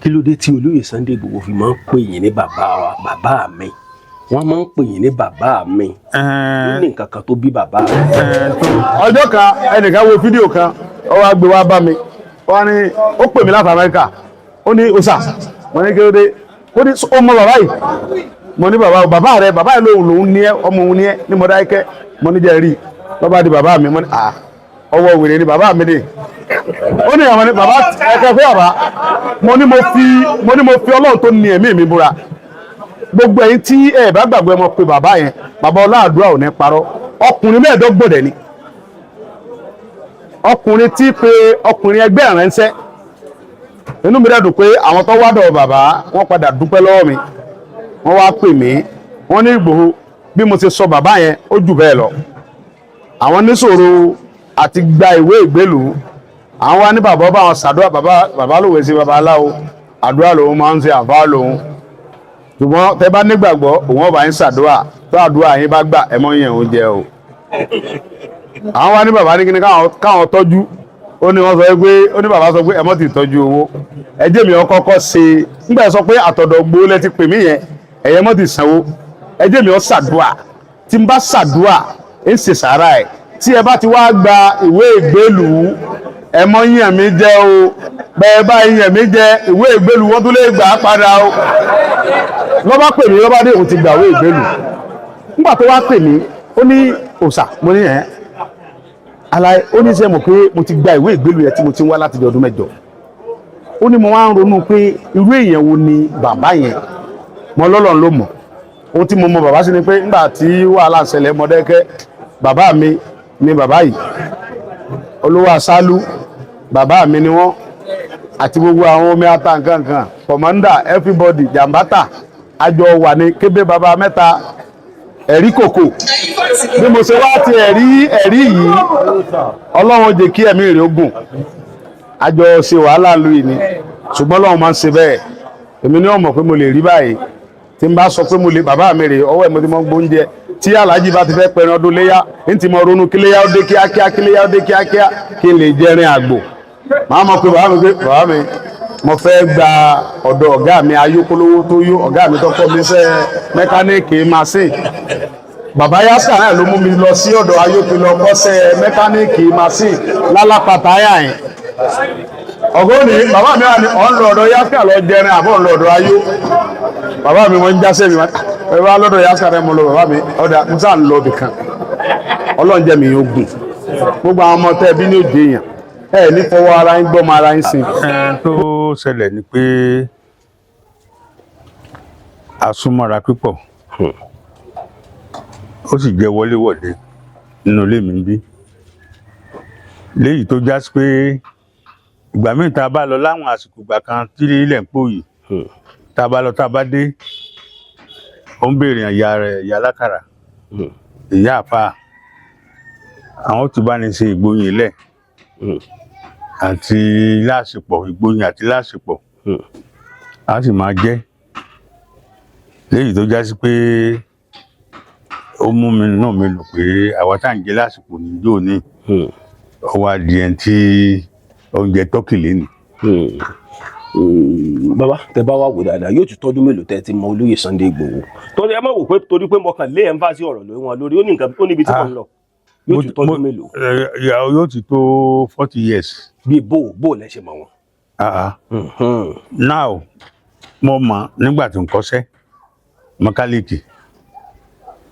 Kí ló dé tí olóyè Sunday Igboho fi máa ń pè yín ní bàbá wa, bàbá mi? Wọ́n máa ń pè yín ní bàbá mi. Ó ní nǹkan kan tó bí bàbá mi. Ọjọ́ kan, ẹnìkan wo fídíò kan, ó wá gbé wá bá mi. Ó wá ní, ó pè mí láti Amẹ́ríkà. Ó ní, "Ọ̀sà." Mo ní, "Kí ló dé?" Ó ní, "Ó mọ bàbá yìí?" Mo ní, "Bàbá bàbá rẹ, bàbá yìí lòun lòun ní ẹ, ọmọ òun ní ẹ ní Mọdákẹ́kẹ́." Mo ní, "Jẹ́ rí lọ́ba di bàbá mi." Mo ní, "À, ọwọ́ wèrè ni bàbá mi dé." Ó ní, àwọn ní bàbá ẹ̀kẹ́ fún bàbá. Mo ní, mo fi Ọlọ́run tó ní ẹ̀mí mi búra, gbogbo ẹ̀yin tí ẹ bá gbàgbọ́, ẹ mọ̀ pé bàbá yẹn, bàbá ọláàdúrà ò ní parọ́. Ọkùnrin 25 dẹ̀ ni, ọkùnrin tí pé ọkùnrin ẹgbẹ́ ìránṣẹ́. Inú mi dẹ̀ dùn pé àwọn tó wádọ̀ bàbá, wọ́n padà dúpẹ́ lọ́wọ́ mi. Wọ́n wá pè mí, wọ́n ní, "Ìgbòho, bí mo ṣe sọ bàbá yẹn, ó jù bẹ́ẹ̀ lọ." Àwọn níṣòro àti gba ìwé ìgbélùú. Àwọn wá ní bàbá bá wọn ṣàdúrà. Bàbá bàbá lòwe sí babaláwo, àdúrà lòun máa ń ṣe, àfáà lòun. Ṣùgbọ́n tẹ bá nígbàgbọ́, òun ọba yín ṣàdúrà. Tó àdúrà yín bá gbà, ẹ mọ́ yẹn oúnjẹ o. Àwọn wá ní bàbá ní kíni káwọn tọ́jú. Ó ní wọ́n sọ pé, ó ní bàbá sọ pé ẹ mọ́ ti tọ́jú owó, ẹ jẹ́ mi ọkọ́kọ́ ṣe. Nígbà yẹn sọ pé àtọ̀dọ̀ gbó lẹ ti pè mí yẹn, ẹ̀yẹ mọ́ ti sanwó, ẹ jẹ́ mi ọ ṣàdúrà. Tí n bá ṣàdúrà, ń ṣe sàárà ẹ̀, tí ẹ bá ti wá gba ìwé ìgbélùú, ẹ mọ́ yàn mí jẹ́ o. Bẹ́ẹ̀ bá yàn mí jẹ, ìwé ìgbélùú wọ́n tún lè gbà á padà o. Lọ́ba pè mí, lọ́ba dé, òun ti gbà ìwé ìgbélùú. Nígbà tó wá pè mí, ó ní, "Òòsà." Mo ní, "Ẹ̀ aláì." Ó ní, "Sẹ́ mọ̀ pé mo ti gba ìwé ìgbélùú yẹn tí mo ti ń wá láti di ọdún 8?" Ó ní, "Mo wá ń ronú pé irú èèyàn wo ni bàbá yẹn." Mo lọ́lọ́run ló mọ̀. Ohun tí mo mọ bàbá sí ni pé nígbà tí wàhálà ṣẹlẹ̀ Mọdákẹ́kẹ́, bàbá mi ni bàbá yìí, olówó asálú, bàbá mi ni wọ́n, àti gbogbo àwọn omi ata nkankan, commander, everybody, jàmbátà, àjọ wà ní kébé baba mẹ́ta ẹ̀rí kòkò. Bí mo ṣe wá ti ẹ̀rí ẹ̀rí yìí, Ọlọ́run jẹ́ kí ẹ̀mí rẹ̀ ó gùn. Àjọ ṣe wàhálà lu yìí ni, ṣùgbọ́n Ọlọ́run máa ń ṣe bẹ́ẹ̀. Èmi ní ọmọ pé mo lè rí báyìí. Tí n bá sọ pé mo lè, bàbá mi rè, ọwọ́ ẹ̀ mo ti mọ gbóúnjẹ. Tí aláàjì bá ti fẹ́ pẹran ọdún léyà, ń ti mọ ronú kí léyà ó dé kíákíá, kí léyà ó dé kíákíá, kí n lè jẹrin àgbò. Màá mọ̀ pé bàbá mi, pé bàbá mi, mo fẹ́ gba ọ̀dọ̀ ọ̀gá mi ayókólówó tó yó, ọ̀gá mi tó kọ́ mi iṣẹ́ mẹkáníìkì machine. Bàbá yásà náà ló mú mi lọ sí ọ̀dọ̀ ayókè lọ kọ́ṣẹ́ mẹkáníìkì machine lálápàtà ayà yẹn. Ọ̀gá òní bàbá mi wà ní ọ̀ ń lọ ọ̀dọ̀ yásà lọ jẹrin, àbọ̀ ń lọ ọ̀dọ̀ ayó. Bàbá mi wọ́n ń jásẹ́ mi ẹ bá lọ́dọ̀ yásà rẹ. Mo lọ, bàbá mi ọ̀dà musa ń lọ ibì kan. Ọlọ́run jẹ́ mi yóò gùn. Gbogbo àwọn ọmọ tẹ́ bí ní òde èèyàn ẹ ní fọwọ́ ara yín gbọ́mọ ara yín sìn. Ẹ tó ṣẹlẹ̀ ni pé a súnmọ́ra pípọ̀, ó sì jẹ́ wọléwọ̀de nínú ilé mi bí léyìí tó já sí pé ìgbà míì tá a bá lọ láwọn àsìkò ìgbà kan tí ilẹ̀ ń pò yìí, tá a bá lọ, tá a bá dé, ó ń béèrè ìyá rẹ̀, ìyá alákàrà, ìyá àfa, àwọn tó bá ní ṣe ìgbóyin ilẹ̀ àti láàṣepọ̀, ìgbóyin àti láàṣepọ̀, a sì máa jẹ́ léyìí tó já sí pé ó mú mi náà mi lò pé àwa tá à ń jẹ lásìkò níjó ní, ó wá di ẹni tí oúnjẹ tọ́kì lẹ́nu. Bàbá, tẹ bá wà wò dáadáa, yóò ti tọ́dún mélòó tẹ ti mọ olóyè Sunday Igboho? Torí ẹ má wò pé torí pé mo kàn lé ẹnfàsí ọ̀rọ̀ lórí wọn lórí, ó ní nǹkan, ó níbi tí mo ń lọ. Yóò ti tọ́dún mélòó? Yóò ti tó 40 years. Bí bó bó lẹ ṣe mọ̀ wọn? Ah, ah. Now, mo mọ̀ nígbà tí n kọ́ṣẹ́ mẹkáníìkì,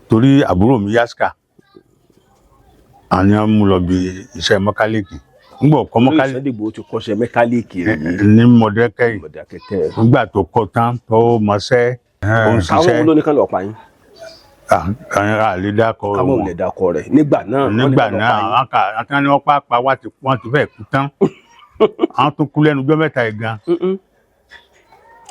torí àbúrò mi Yaska àní wọn mú lọ bí iṣẹ́ mẹkáníìkì nígbà ọkọ olóyè mẹkáníìkì. Sunday Igboho ti kọ́ṣẹ́ mẹkáníìkì rí Ní Mọ̀dẹ́kẹ́ yìí. Mọ̀dákẹ́kẹ́. Nígbà tó kọ́ tán, tó mọṣẹ́, ó ń Àwọn ṣiṣẹ́. wo ló ní kán lọ pa yín? Àlè dákọ Kámọ́ ò wọn. lè dákọ rẹ̀ nígbà náà, wọ́n ní Nígbà kán lọ náà pa yín. Àwọn kà àti wọn pa pa wá ti wọ́n ti fẹ́ kú tán, àwọn tó kú lẹ́nu ọjọ́ 3 yìí gan.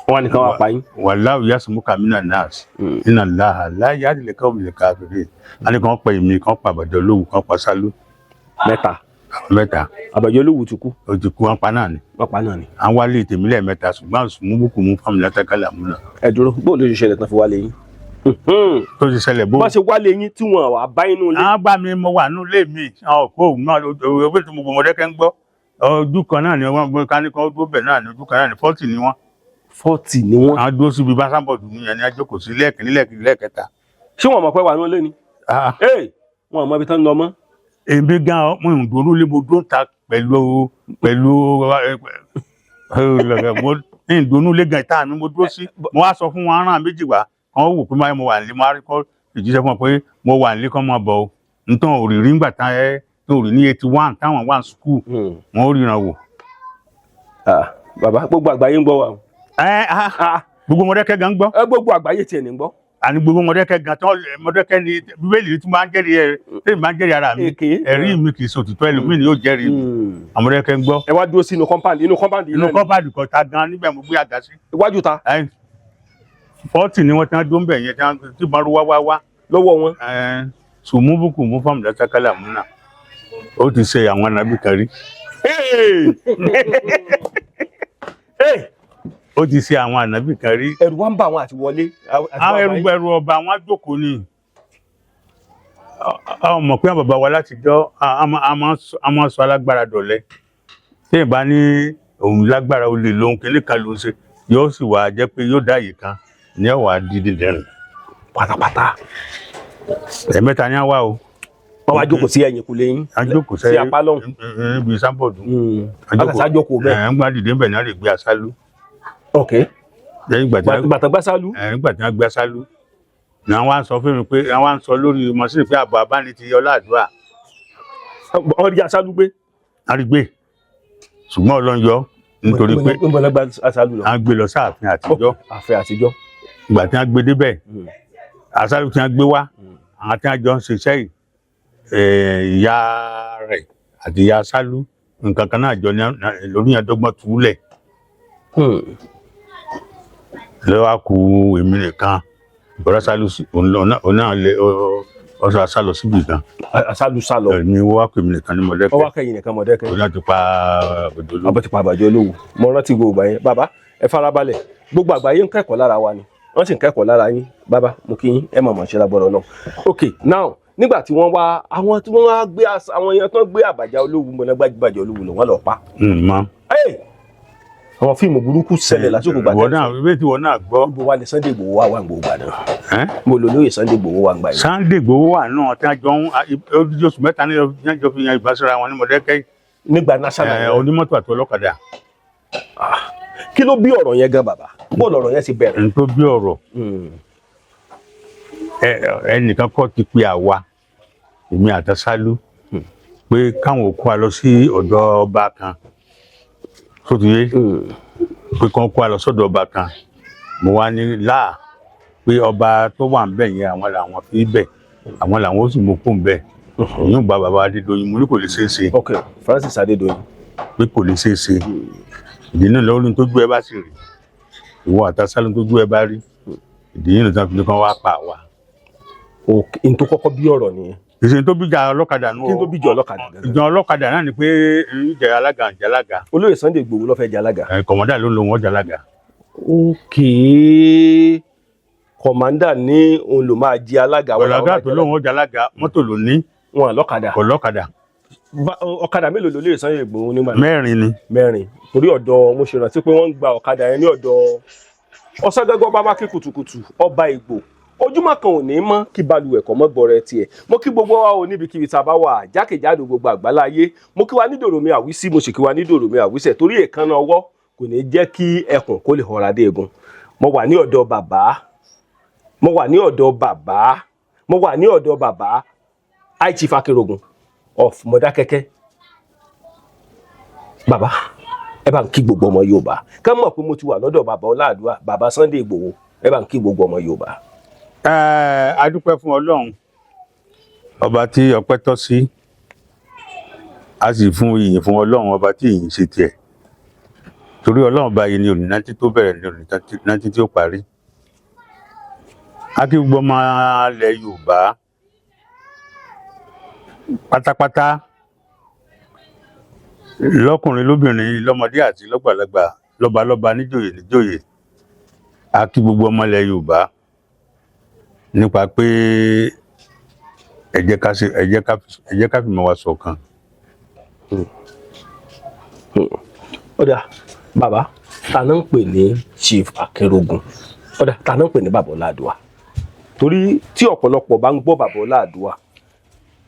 Wọ́n ní kán wá pa yín. Wàláwù yasumuka mina nas iná láha láyé àdìlẹ káwọn lè káfíìrì a ní kàn pa èmi, kàn pa àbàjọ lówù, kàn pa sálú. Mẹ́ta. Àwọn mẹ́ta. Àbàjọ olówù ti kú. Ó ti kú, wọn pa náà ni. Wọ́n pa náà ni. À ń wálé tèmi lẹ́ẹ̀mẹ́ta, ṣùgbọ́n àsùnmùbùkù mú fáwọn látàkàlà múnà. Ẹ dúró, bó ló ṣe ṣẹlẹ̀ tán fi wálé yín? Tó ti ṣẹlẹ̀ bó. Bá ṣe wálé yín tí wọn wà bá inú ilé. Àwọn bá mi, mo wà nínú ilé mi, àwọn òkú òun náà òwe tí mo gbọmọdé kẹ́ ń gbọ́, ojú kan náà ni wọ́n gbé ká ní kan dúró bẹ̀ náà ni, ojú kan náà ni 40 ni wọ́n. 40 ni wọ́n. Àwọn dúró síbi bá sábọ̀dù mi yẹn ni a jókòó sí lẹ́ẹ̀kínní, lẹ́ẹ̀kejì, lẹ́ẹ̀kẹta. Ṣé wọn mọ̀ pé wà ní olé ni? Ah, Ee, wọn mọ ibi tán ń lọ mọ́. Èmi gan mo ń dúró lé, mo dúró ta pẹ̀lú mo ń dúró lé gan ìta mi mo dúró sí. Mo wá sọ fún wọn aràn méjì wá kàn wò pé mo wà nílé, mo wá rí kọ́ ìjíṣẹ́ fún wọn pé mo wà nílé kọ́ máa bọ̀ o. Nítorí òrìrí ńgbà tán ẹ tó rí ní 81 táwọn wà ní school, wọn ò ríran wò. Ah, bàbá, gbogbo àgbáyé ń gbọ́ wa o. Ẹ ah, Ah, gbogbo Mọdákẹ́kẹ́ gan gbọ́. Ẹ gbogbo àgbáyé tiẹ̀ ní gbọ́. Àní gbogbo Mọdákẹ́kẹ́ gan tán. Mọdákẹ́kẹ́ ni Bíbélì tí máa ń jẹ́rìí ẹ, tí máa ń jẹ́rìí ara mi. Èké. Ẹ̀rí mi kì í ṣe òtítọ́, ẹlòmíì ni yóò jẹ́rìí mi. Àwọn Mọdákẹ́kẹ́ ń gbọ́. Ẹ wá dúró sínú compound, inú compound yìí Inú náà ni. compound kọta gan níbẹ̀ mo gbé àga sí. Iwájú ta. 40 ni wọ́n ti ń dún bẹ̀ yẹn tí wọ́n ti máa rú wá wá wá. Lọ́wọ́ wọn. Sùmúbùkù mú fáwọn ìdásákálà múnà ó ti ṣe àwọn ànábì kan rí. Hey! Ó ti ṣe àwọn ànábì kan rí. Ẹ̀rù wa ń bà wọn àti wọlé. Àti Àwọn wá ẹrù báyìí. ẹrù ọba àwọn àjòkó ni ọ mọ̀ pé àwọn bàbá wa látijọ́ a máa sọ alágbára dọ̀lẹ. Tí ìbá ní òun lágbára, olè lòun kìíní kan ló ń ṣe, yóò sì wá jẹ́ pé yóò dá àyè kan ní ọ̀wà dídì dẹrùn Pátápátá. Ẹ̀mẹ́ta ni á wá o. Wọ́n wá jókòó sí ẹ̀yìn kùlé yín. A jókòó sí apá lọ́hùn. Níbi sábọ̀dù. Akàṣà jókòó bẹ́ẹ̀. Ẹ̀ ń gbà dìde bẹ̀ náà lè gbé aṣálú. Ok. Lẹ́yìn ìgbà tí wọ́n Bàtà gbásálú. Ẹ̀ nígbà tí wọ́n gbé aṣálú ni wọ́n wá ń sọ fún mi pé wọ́n wá ń sọ lórí mọ́sí pé àbọ̀ abáni ti yọ láàdúrà. Wọ́n rí aṣálú gbé. Arígbé, ṣùgbọ́n Ọlọ́run yọ nítorí pé ń bọ̀ lọ́gbà aṣálú lọ. À ń gbé lọ sáàfin àtijọ́. Àfẹ́ àtijọ́. Ìgbà tí wọ́n gbé débẹ̀, aṣálú tí wọ́n gbé wá, àwọn tí wọ́n jọ ń ṣiṣẹ́ yìí, ìyá rẹ̀ àti ìyá aṣálú nǹkan kan náà jọ ní lórí yẹn dọ́gbọ́n túlẹ̀ lọ́wọ́ kù èmi nìkan. Ìbọ̀dá sálú òun náà lé ọ̀sán sálọ síbì kan. Aṣálú sálọ. Ẹ̀mí wọ́n wá pè mí nìkan ní Mọ̀dẹ́kẹ́. Wọ́n wá kẹ́yìn nìkan Mọ̀dẹ́kẹ́. Òun náà ti pa àbẹ̀dọ̀ olówó. Abọ́ ti pa àbàjọ olówó. Mo rántí gbogbo ìgbà yẹn. Bàbá, ẹ farabalẹ̀, gbogbo àgbáyé ń kẹ́kọ̀ọ́ lára wa ni, wọ́n sì ń kẹ́kọ̀ọ́ lára yín. Bàbá, mo kí yín, ẹ mọ̀mọ́ ṣe lágbọ́dọ̀ náà. Ok, now, nígbà tí wọ́n wá, àwọn tí wọ́n wá gbé àwọn èèyàn tó ń gbé àbàjá olówó mọ̀nà gbàgbàjọ olówó lọ, wọ́n lọ pa. Mọ. Hey! Àwọn fíìmù burúkú ṣẹlẹ̀ lásìkò gbàdá. Ìwọ náà ìwé tí ìwọ náà gbọ́. Ibo wa ni Sunday Igboho wà wà gbogbo gbàdá? Ẹ́? Mo lò lóye Sunday Igboho wà gbà yìí. Sunday Igboho wà náà tí wọ́n jọ ń odidi oṣù 3 ní wọ́n jọ fi yan ìbáṣẹ́ra wọn ní Mọ̀dẹ́kẹ́. Nígbà national Ẹ̀, yẹn. Onímọ́tò àti ọlọ́kadà. Kí ló bí ọ̀rọ̀ yẹn gan, bàbá? Bó lọ̀rọ̀ yẹn ti bẹ̀rẹ̀? Ẹni tó bí ọ̀rọ̀, ẹnìkan kọ́ ti pe àwa, èmi àtàsálú, pé káwọn kó wa lọ sí ọ̀dọ̀ ọba kan tó ti yé, pé kán kó wa lọ sọ́dọ̀ ọba kan. Mo wá ní láà pé ọba tó wà ń bẹ̀ yẹn, àwọn làwọn fi bẹ̀, àwọn làwọn ó sì mú kó ń bẹ̀. Òyìn gba bàbá Adédoyin, mo ní kò lè ṣeé ṣe. Ok, Francis Adédoyin. Pé kò lè ṣeé ṣe. Ìdí náà lórí tó gbé ẹ bá sì rí ìwọ àtàsálú tó gbé ẹ bá rí ìdí yìí nìkan fi ní kán wá pa àwa. Ok, n tó kọ́kọ́ bí ọ̀rọ̀ nìyẹn. Ìṣe tó bíjà ọlọ́kadà nù. Kí n tó bíjà ọlọ́kadà gangan? Ìjà ọlọ́kadà náà ni pé ń jẹ alága, ń jẹ alága. Olóyè Sunday Igboho ló fẹ́ jẹ alága. Ẹ, commander ló ń lo wọn jẹ alága. Ok, commander ní òun ló máa jẹ alága. Wọn làwọn Ọ̀làgà máa tó jẹ lóun ó jẹ alága, mọ́tò ló ní. Wọn lọ́kadà. Kò lọ́kadà. Ọ̀kadà mélòó ló lè Sunday Igboho nígbà náà? 4 ni. 4, torí ọ̀dọ̀ mo ṣe rántí pé wọ́n ń gba ọ̀kadà yẹn ní ọ̀dọ̀ ọ̀sángágọ́ bá kí kùtùkùtù ọba Ìgbò. Ojúmọ́ kan ò ní mọ́ kí balùwẹ̀ kọ́ mọ́ gbọ́rẹ́ tiẹ̀. Mo kí gbogbo wa ò níbikíbi tá a bá wà jákèjádò gbogbo àgbáláyé. Mo kí wa nídòrò mi àwísí, mo sì kí wa nídòrò mi àwísẹ̀, torí èékánná ọwọ́ kò ní jẹ́ kí ẹkùn kó lè họra dé egun. Mo wà ní ọ̀dọ̀ bàbá, mo wà ní ọ̀dọ̀ bàbá, mo wà ní ọ̀dọ̀ bàbá High Chief Akerogun of Mọdákẹ́kẹ́. Bàbá, ẹ bá ń kí gbogbo ọmọ Yorùbá ká mọ̀ pé mo ti wà lọ́dọ̀ bàbá Ọláàdúrà, bàbá Sunday Igboho. Ẹ bá ń kí gbogbo ọmọ Yorùbá. Ẹ, a dúpẹ́ fún Ọlọ́run ọba tí ọpẹ́ tọ́ sí, a sì fún ìyìn fún Ọlọ́run ọba tí ìyìn ṣe tiẹ̀, torí Ọlọ́run báyìí ni òní náà tó bẹ̀rẹ̀ ní òní náà tí ó parí. A kí gbogbo ọmọ ilẹ̀ Yorùbá pátápátá, lọ́kùnrin, lóbìnrin, lọ́mọdé àti lọ́gbàlagbà, lọ́balọ́ba, níjòyè níjòyè. A kí gbogbo ọmọ ilẹ̀ Yorùbá nípa pé ẹ jẹ́ ká ṣe, ẹ jẹ́ ká fìmọ̀ wa ṣọ̀kan. Ó dà, bàbá. Ta náà ń pè ní Chief Akínrógun? Ọ̀dà, ta náà ń pè ní Bàbá Ọláàdúà? Torí tí ọ̀pọ̀lọpọ̀ bá ń gbọ́ Bàbá Ọláàdúà,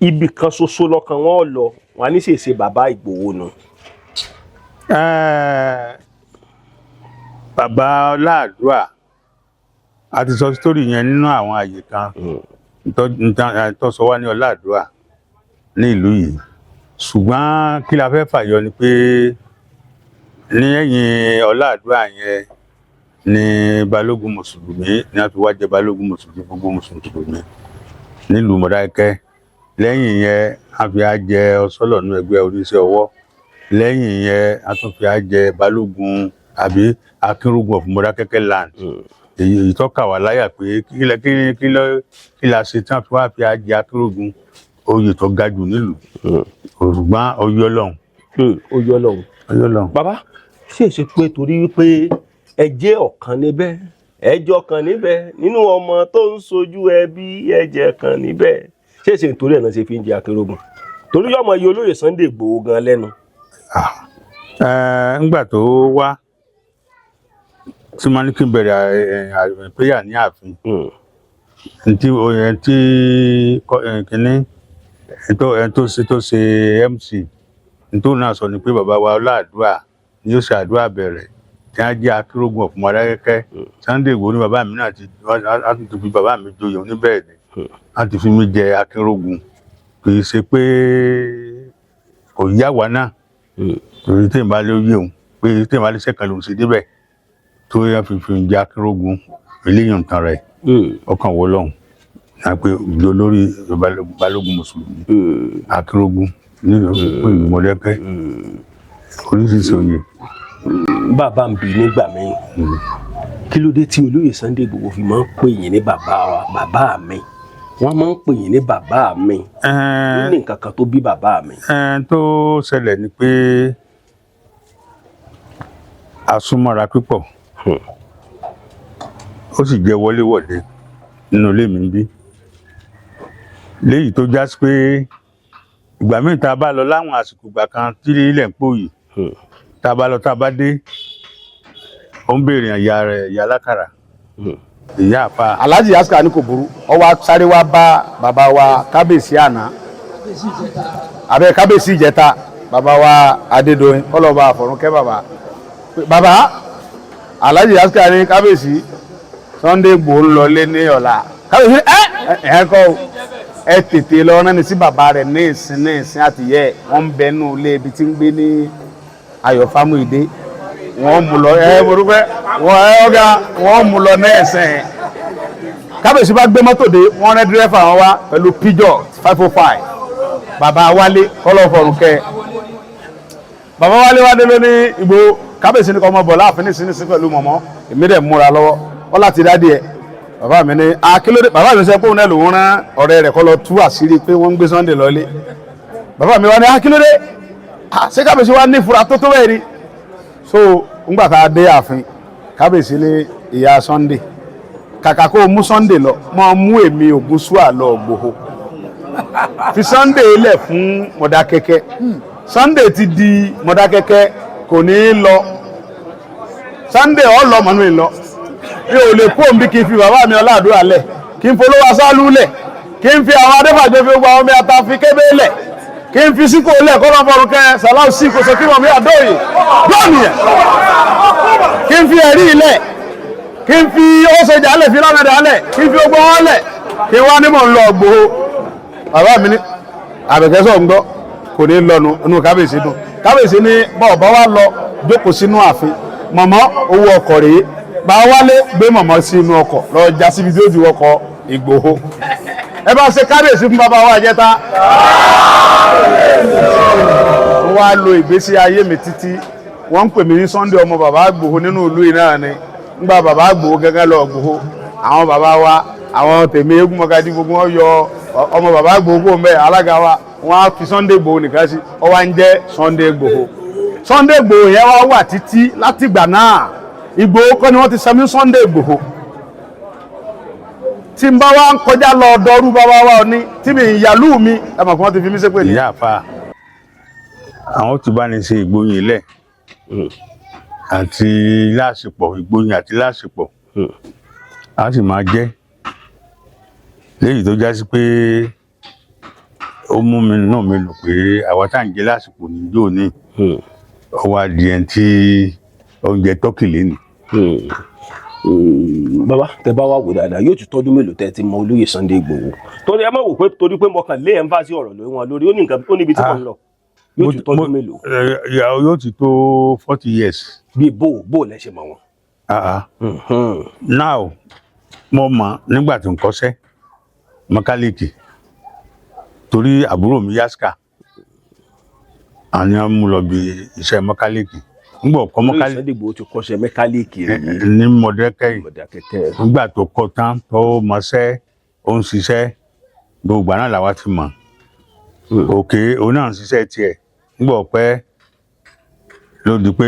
ibì kan ṣoṣo lọ́kàn wọn lọ, wọn á ní ṣèṣe bàbá Ìgbòho nu. Bàbá Ọláàdúà, a ti sọ sítórì yẹn nínú àwọn àyè kan tó sọ wá ní Ọláàdúà ní ìlú yìí. Ṣùgbọ́n kí la fẹ́ fàyọ ni pé ní ẹ̀yìn Ọláàdúà yẹn ní balógun mùsùlùmí ní a fi wá jẹ balógun mùsùlùmí, gbogbo mùsùlùmí nílùú Mọdákẹ́kẹ́. Lẹ́yìn yẹn, a fi á jẹ ọsọlọ́nù ẹgbẹ́ oníṣẹ́ ọwọ́. Lẹ́yìn yẹn, a tún fi á jẹ balógun àbí akínrógun of Mọdákẹ́kẹ́ land. Èyí tó kà wá láyà pé kí la kí kí ló kí la ṣe tí wọ́n fi wá fi á jẹ akínrógun, oyè tó ga jù nílùú. Ṣùgbọ́n oyè Ọlọ́run. Ó yọ Ọlọ́run. Oyè Ọlọ́run. Bàbá, ṣé èsì pé torí wípé ẹ jẹ́ ọ̀kan níbẹ̀, ẹ jọ kan níbẹ̀ nínú ọmọ tó ń sojú ẹbí, ẹ̀jẹ̀ kan níbẹ̀, ṣé èsì nítorí ẹ̀ náà ṣe fi ń jẹ Akínrógun? Torí yọmọ iye olóyè Sunday Igboho gan lẹ́nu. Ńgbà tó wá tí wọ́n ní kí n bẹ̀rẹ̀ péyà ní ààfin, ntí ntí kínní tó ṣe MC ntó náà sọ ni pé bàbá wa Ọláàdúà ni yóò ṣe àdúrà bẹ̀rẹ̀ tí wọ́n jẹ́ Akínrógun of Mọdákẹ́kẹ́. Sunday Igboho ní bàbá mi náà ti á tún ti fi bàbá mi joyè oníbẹ̀rẹ̀ ni á ti fi mí jẹ Akínrógun. Kì í ṣe pé kò yá wa náà, torí tí ìbá lè yé òun pé tí ìbá lè ṣẹ̀kan lòun ṣe débẹ̀ tó yẹ fi jẹ Akínrógun. Eléyìí ń tan rẹ̀ ọkàn wọ lọ́hùn náà pé olórí balógun mùsùlùmí, Akínrógun nílùú ìlú Mọdákẹ́kẹ́, oríṣiríṣi oyè. Bàbá ń bi nígbà míì, kí ló dé tí olóyè Sunday Igboho fi máa ń pè yín ní bàbá wa, bàbá mi? Wọ́n máa ń pè yín ní bàbá mi. Ó ní nǹkan kan tó bí bàbá mi. Tó ṣẹlẹ̀ ni pé a súnmọ́ra púpọ̀, ó sì jẹ́ wọléwọ̀de nínú ilé mi ń bí, léyìí tó já sí pé ìgbà míì tá a bá lọ láwọn àsìkò ìgbà kan tí ilẹ̀ ń pòyì, tá a bá lọ, tá a bá dé, ó ń béèrè ìyá rẹ̀, ìyá alákàrà, ìyá àfa. Alhaji Aska ní kò burú, ó wá sáré wá bá bàbá wa kábíyèsí àná, abẹ kábíyèsí ìjẹta, bàbá wa Adédoyin, kọlọba àfọ̀rúnkẹ́ bàbá. Bàbá Alhaji Aska ní kábíyèsí, Sunday Igboho ń lọlé ní ọ̀la. Kábíyèsí ẹ ẹ kọ́ o, ẹ tètè lọ rán ni sí bàbá rẹ̀ ní ìsìn ní ìsìn àtìyẹ wọ́n ń bẹ nù ilé ibi tí ń gbé ní Ayọ̀ Fámúyìdé. Wọ́n mú lọ ẹ morúkẹ́ wọ́n ẹ ọ̀gá, wọ́n mú lọ ní ẹ̀sìn. Kábíyèsí bá gbé mọ́tò dé, wọ́n rẹ́ dírẹ́fà wọn wá pẹ̀lú Peugeot 505. Bàbá wálé kọ́lọ́fọ̀rùn kẹ́ bàbá wálé wá dé lóní Ìgbòho. Kábíyèsí ní kọ́ ọmọ bọ̀ láàfin ní ìsinísí pẹ̀lú mọ̀mọ́. Èmi dẹ̀ múra lọ́wọ́ wọ́n láti dá díẹ̀. Bàbá mi ní akílódé? Bàbá mi sọ pé òun náà lòún rán ọ̀rẹ́ rẹ̀ kọ́ lọ tú àṣírí pé wọ́n ń gbé Sunday lọ́lé. Bàbá mi wá ní akílódé, ṣé kábíyèsí wá ní ìfura tó tó bẹ́ẹ̀ ni? So ńgbà tá a dé ààfin, kábíyèsí ní ìyá Sunday, kàkà kó o mú Sunday lọ, mọ mú èmi Ògúnṣúà lọ Ìgbòho, fi Sunday lẹ̀ fún Mọ̀dákẹ́kẹ́. Sunday ti di Mọ̀dákẹ́kẹ́, kò ní í lọ. Sunday ọ̀ lọ mọ̀nú ìlọ, mi ò lè kó òǹbí kí n fi bàbá mi Ọláàdúrà lẹ̀, kí n folówó asálú lẹ̀, kí n fi àwọn adéfàjọ fi gbogbo àwọn omi ata fi kébé lẹ̀, kí n fi síkò lẹ̀ kọ́ lọ́n fọrùn kẹ́ sàláù sí kò sọ kí mọ̀mí àdóyè lónìí yẹn, kí n fi ẹ̀rí lẹ̀, kí n fi ọ̀sẹ̀jà lẹ̀, fi lánàdà lẹ̀, kí n fi gbogbo wọn lẹ̀, kí n wá ní mò ń lọ Ìgbòho. Bàbá mi ní àbẹ̀kẹ́ sọ̀ ń gbọ́, kò ní lọ́nu. Inú kábíyèsí dùn. Kábíyèsí ní bọ́ọ̀ bá wá lọ jókòó sínú ààfin, mọ̀mọ́ owó ọkọ̀ rèé, bá wálé gbé mọ̀mọ́ sí inú ọkọ̀ lọ já síbi tí ó ti wọkọ̀ Ìgbòho. Ẹ bá ṣe kábíyèsí fún bàbá wa jẹ́ta. Wọ́n wá lo ìgbésí ayé mi títí, wọ́n ń pè mí ní Sunday ọmọ bàbá Ìgbòho nínú ìlú yìí náà ni. Ńgbà bàbá Ìgbòho gẹ́gẹ́ lọ Ìgbòho, àwọn bàbá wa, àwọn tèmi eégún mọ́gàdí, gbogbo wọn yọ ọmọ bàbá Ìgbòho kó mbẹ́ alága wa, wọ́n á fi Sunday Ìgbòho nìkan sí. Ọ wá ń jẹ́ Sunday Ìgbòho. Sunday Ìgbòho yẹn wá wà títí látìgbà náà. Ìgbòho kọ́ ni wọ́n ti sami Sunday Ìgbòho. Tí n bá wá ń kọjá lọ ọ̀dọ́rú bàbá wa ní tí mi ìyàlú mi, ẹ mọ̀ kí wọ́n ti fi mí ṣépè ní. Ìyá àfa àwọn tí bá ní ṣe ìgbóyin lẹ̀. Àti láàsìpọ̀, ìgbóyin àti láàsìpọ̀, a sì máa jẹ léyìí tó já sí pé ó mú mi náà mi lò pé àwa tá à ń jẹ lásìkò níjó ní, ó wá di ẹni tí oúnjẹ tọ́kì lénìí. Bàbá, tẹ bá wà wò dáadáa, yóò ti tọdún mélòó tẹ ti mọ olóyè Sunday Igboho? Torí ẹ má wò pé torí pé mo kàn lé ẹnfàsí ọ̀rọ̀ lórí wọn lórí, ó ní nǹkan, ó níbi tí mo ń lọ. Yóò ti tọdún mélòó? Yóò ti tó 40 years. Bí bó bó lẹ ṣe mọ̀ wọn? Ah, ah. Now, mo mọ̀ nígbà tí n kọ́ṣẹ́ mẹkáníìkì, torí àbúrò mi Yaska àní wọn mú lọ bí iṣẹ́ mẹkáníìkì nígbà ọkọ Olóyè mẹkáníìkì. Sunday Igboho ti kọ́ṣẹ́ mẹkáníìkì rí? Ní Mọ̀dẹ́kẹ́ yìí. Mọ̀dákẹ́kẹ́. Nígbà tó kọ́ tán, tó mọṣẹ́, ó ń ṣiṣẹ́, gbogbo ìgbà náà làwa ti mọ̀. Òkè òun náà ń ṣiṣẹ́ tiẹ̀. Nígbà ọ̀pẹ́ ló di pé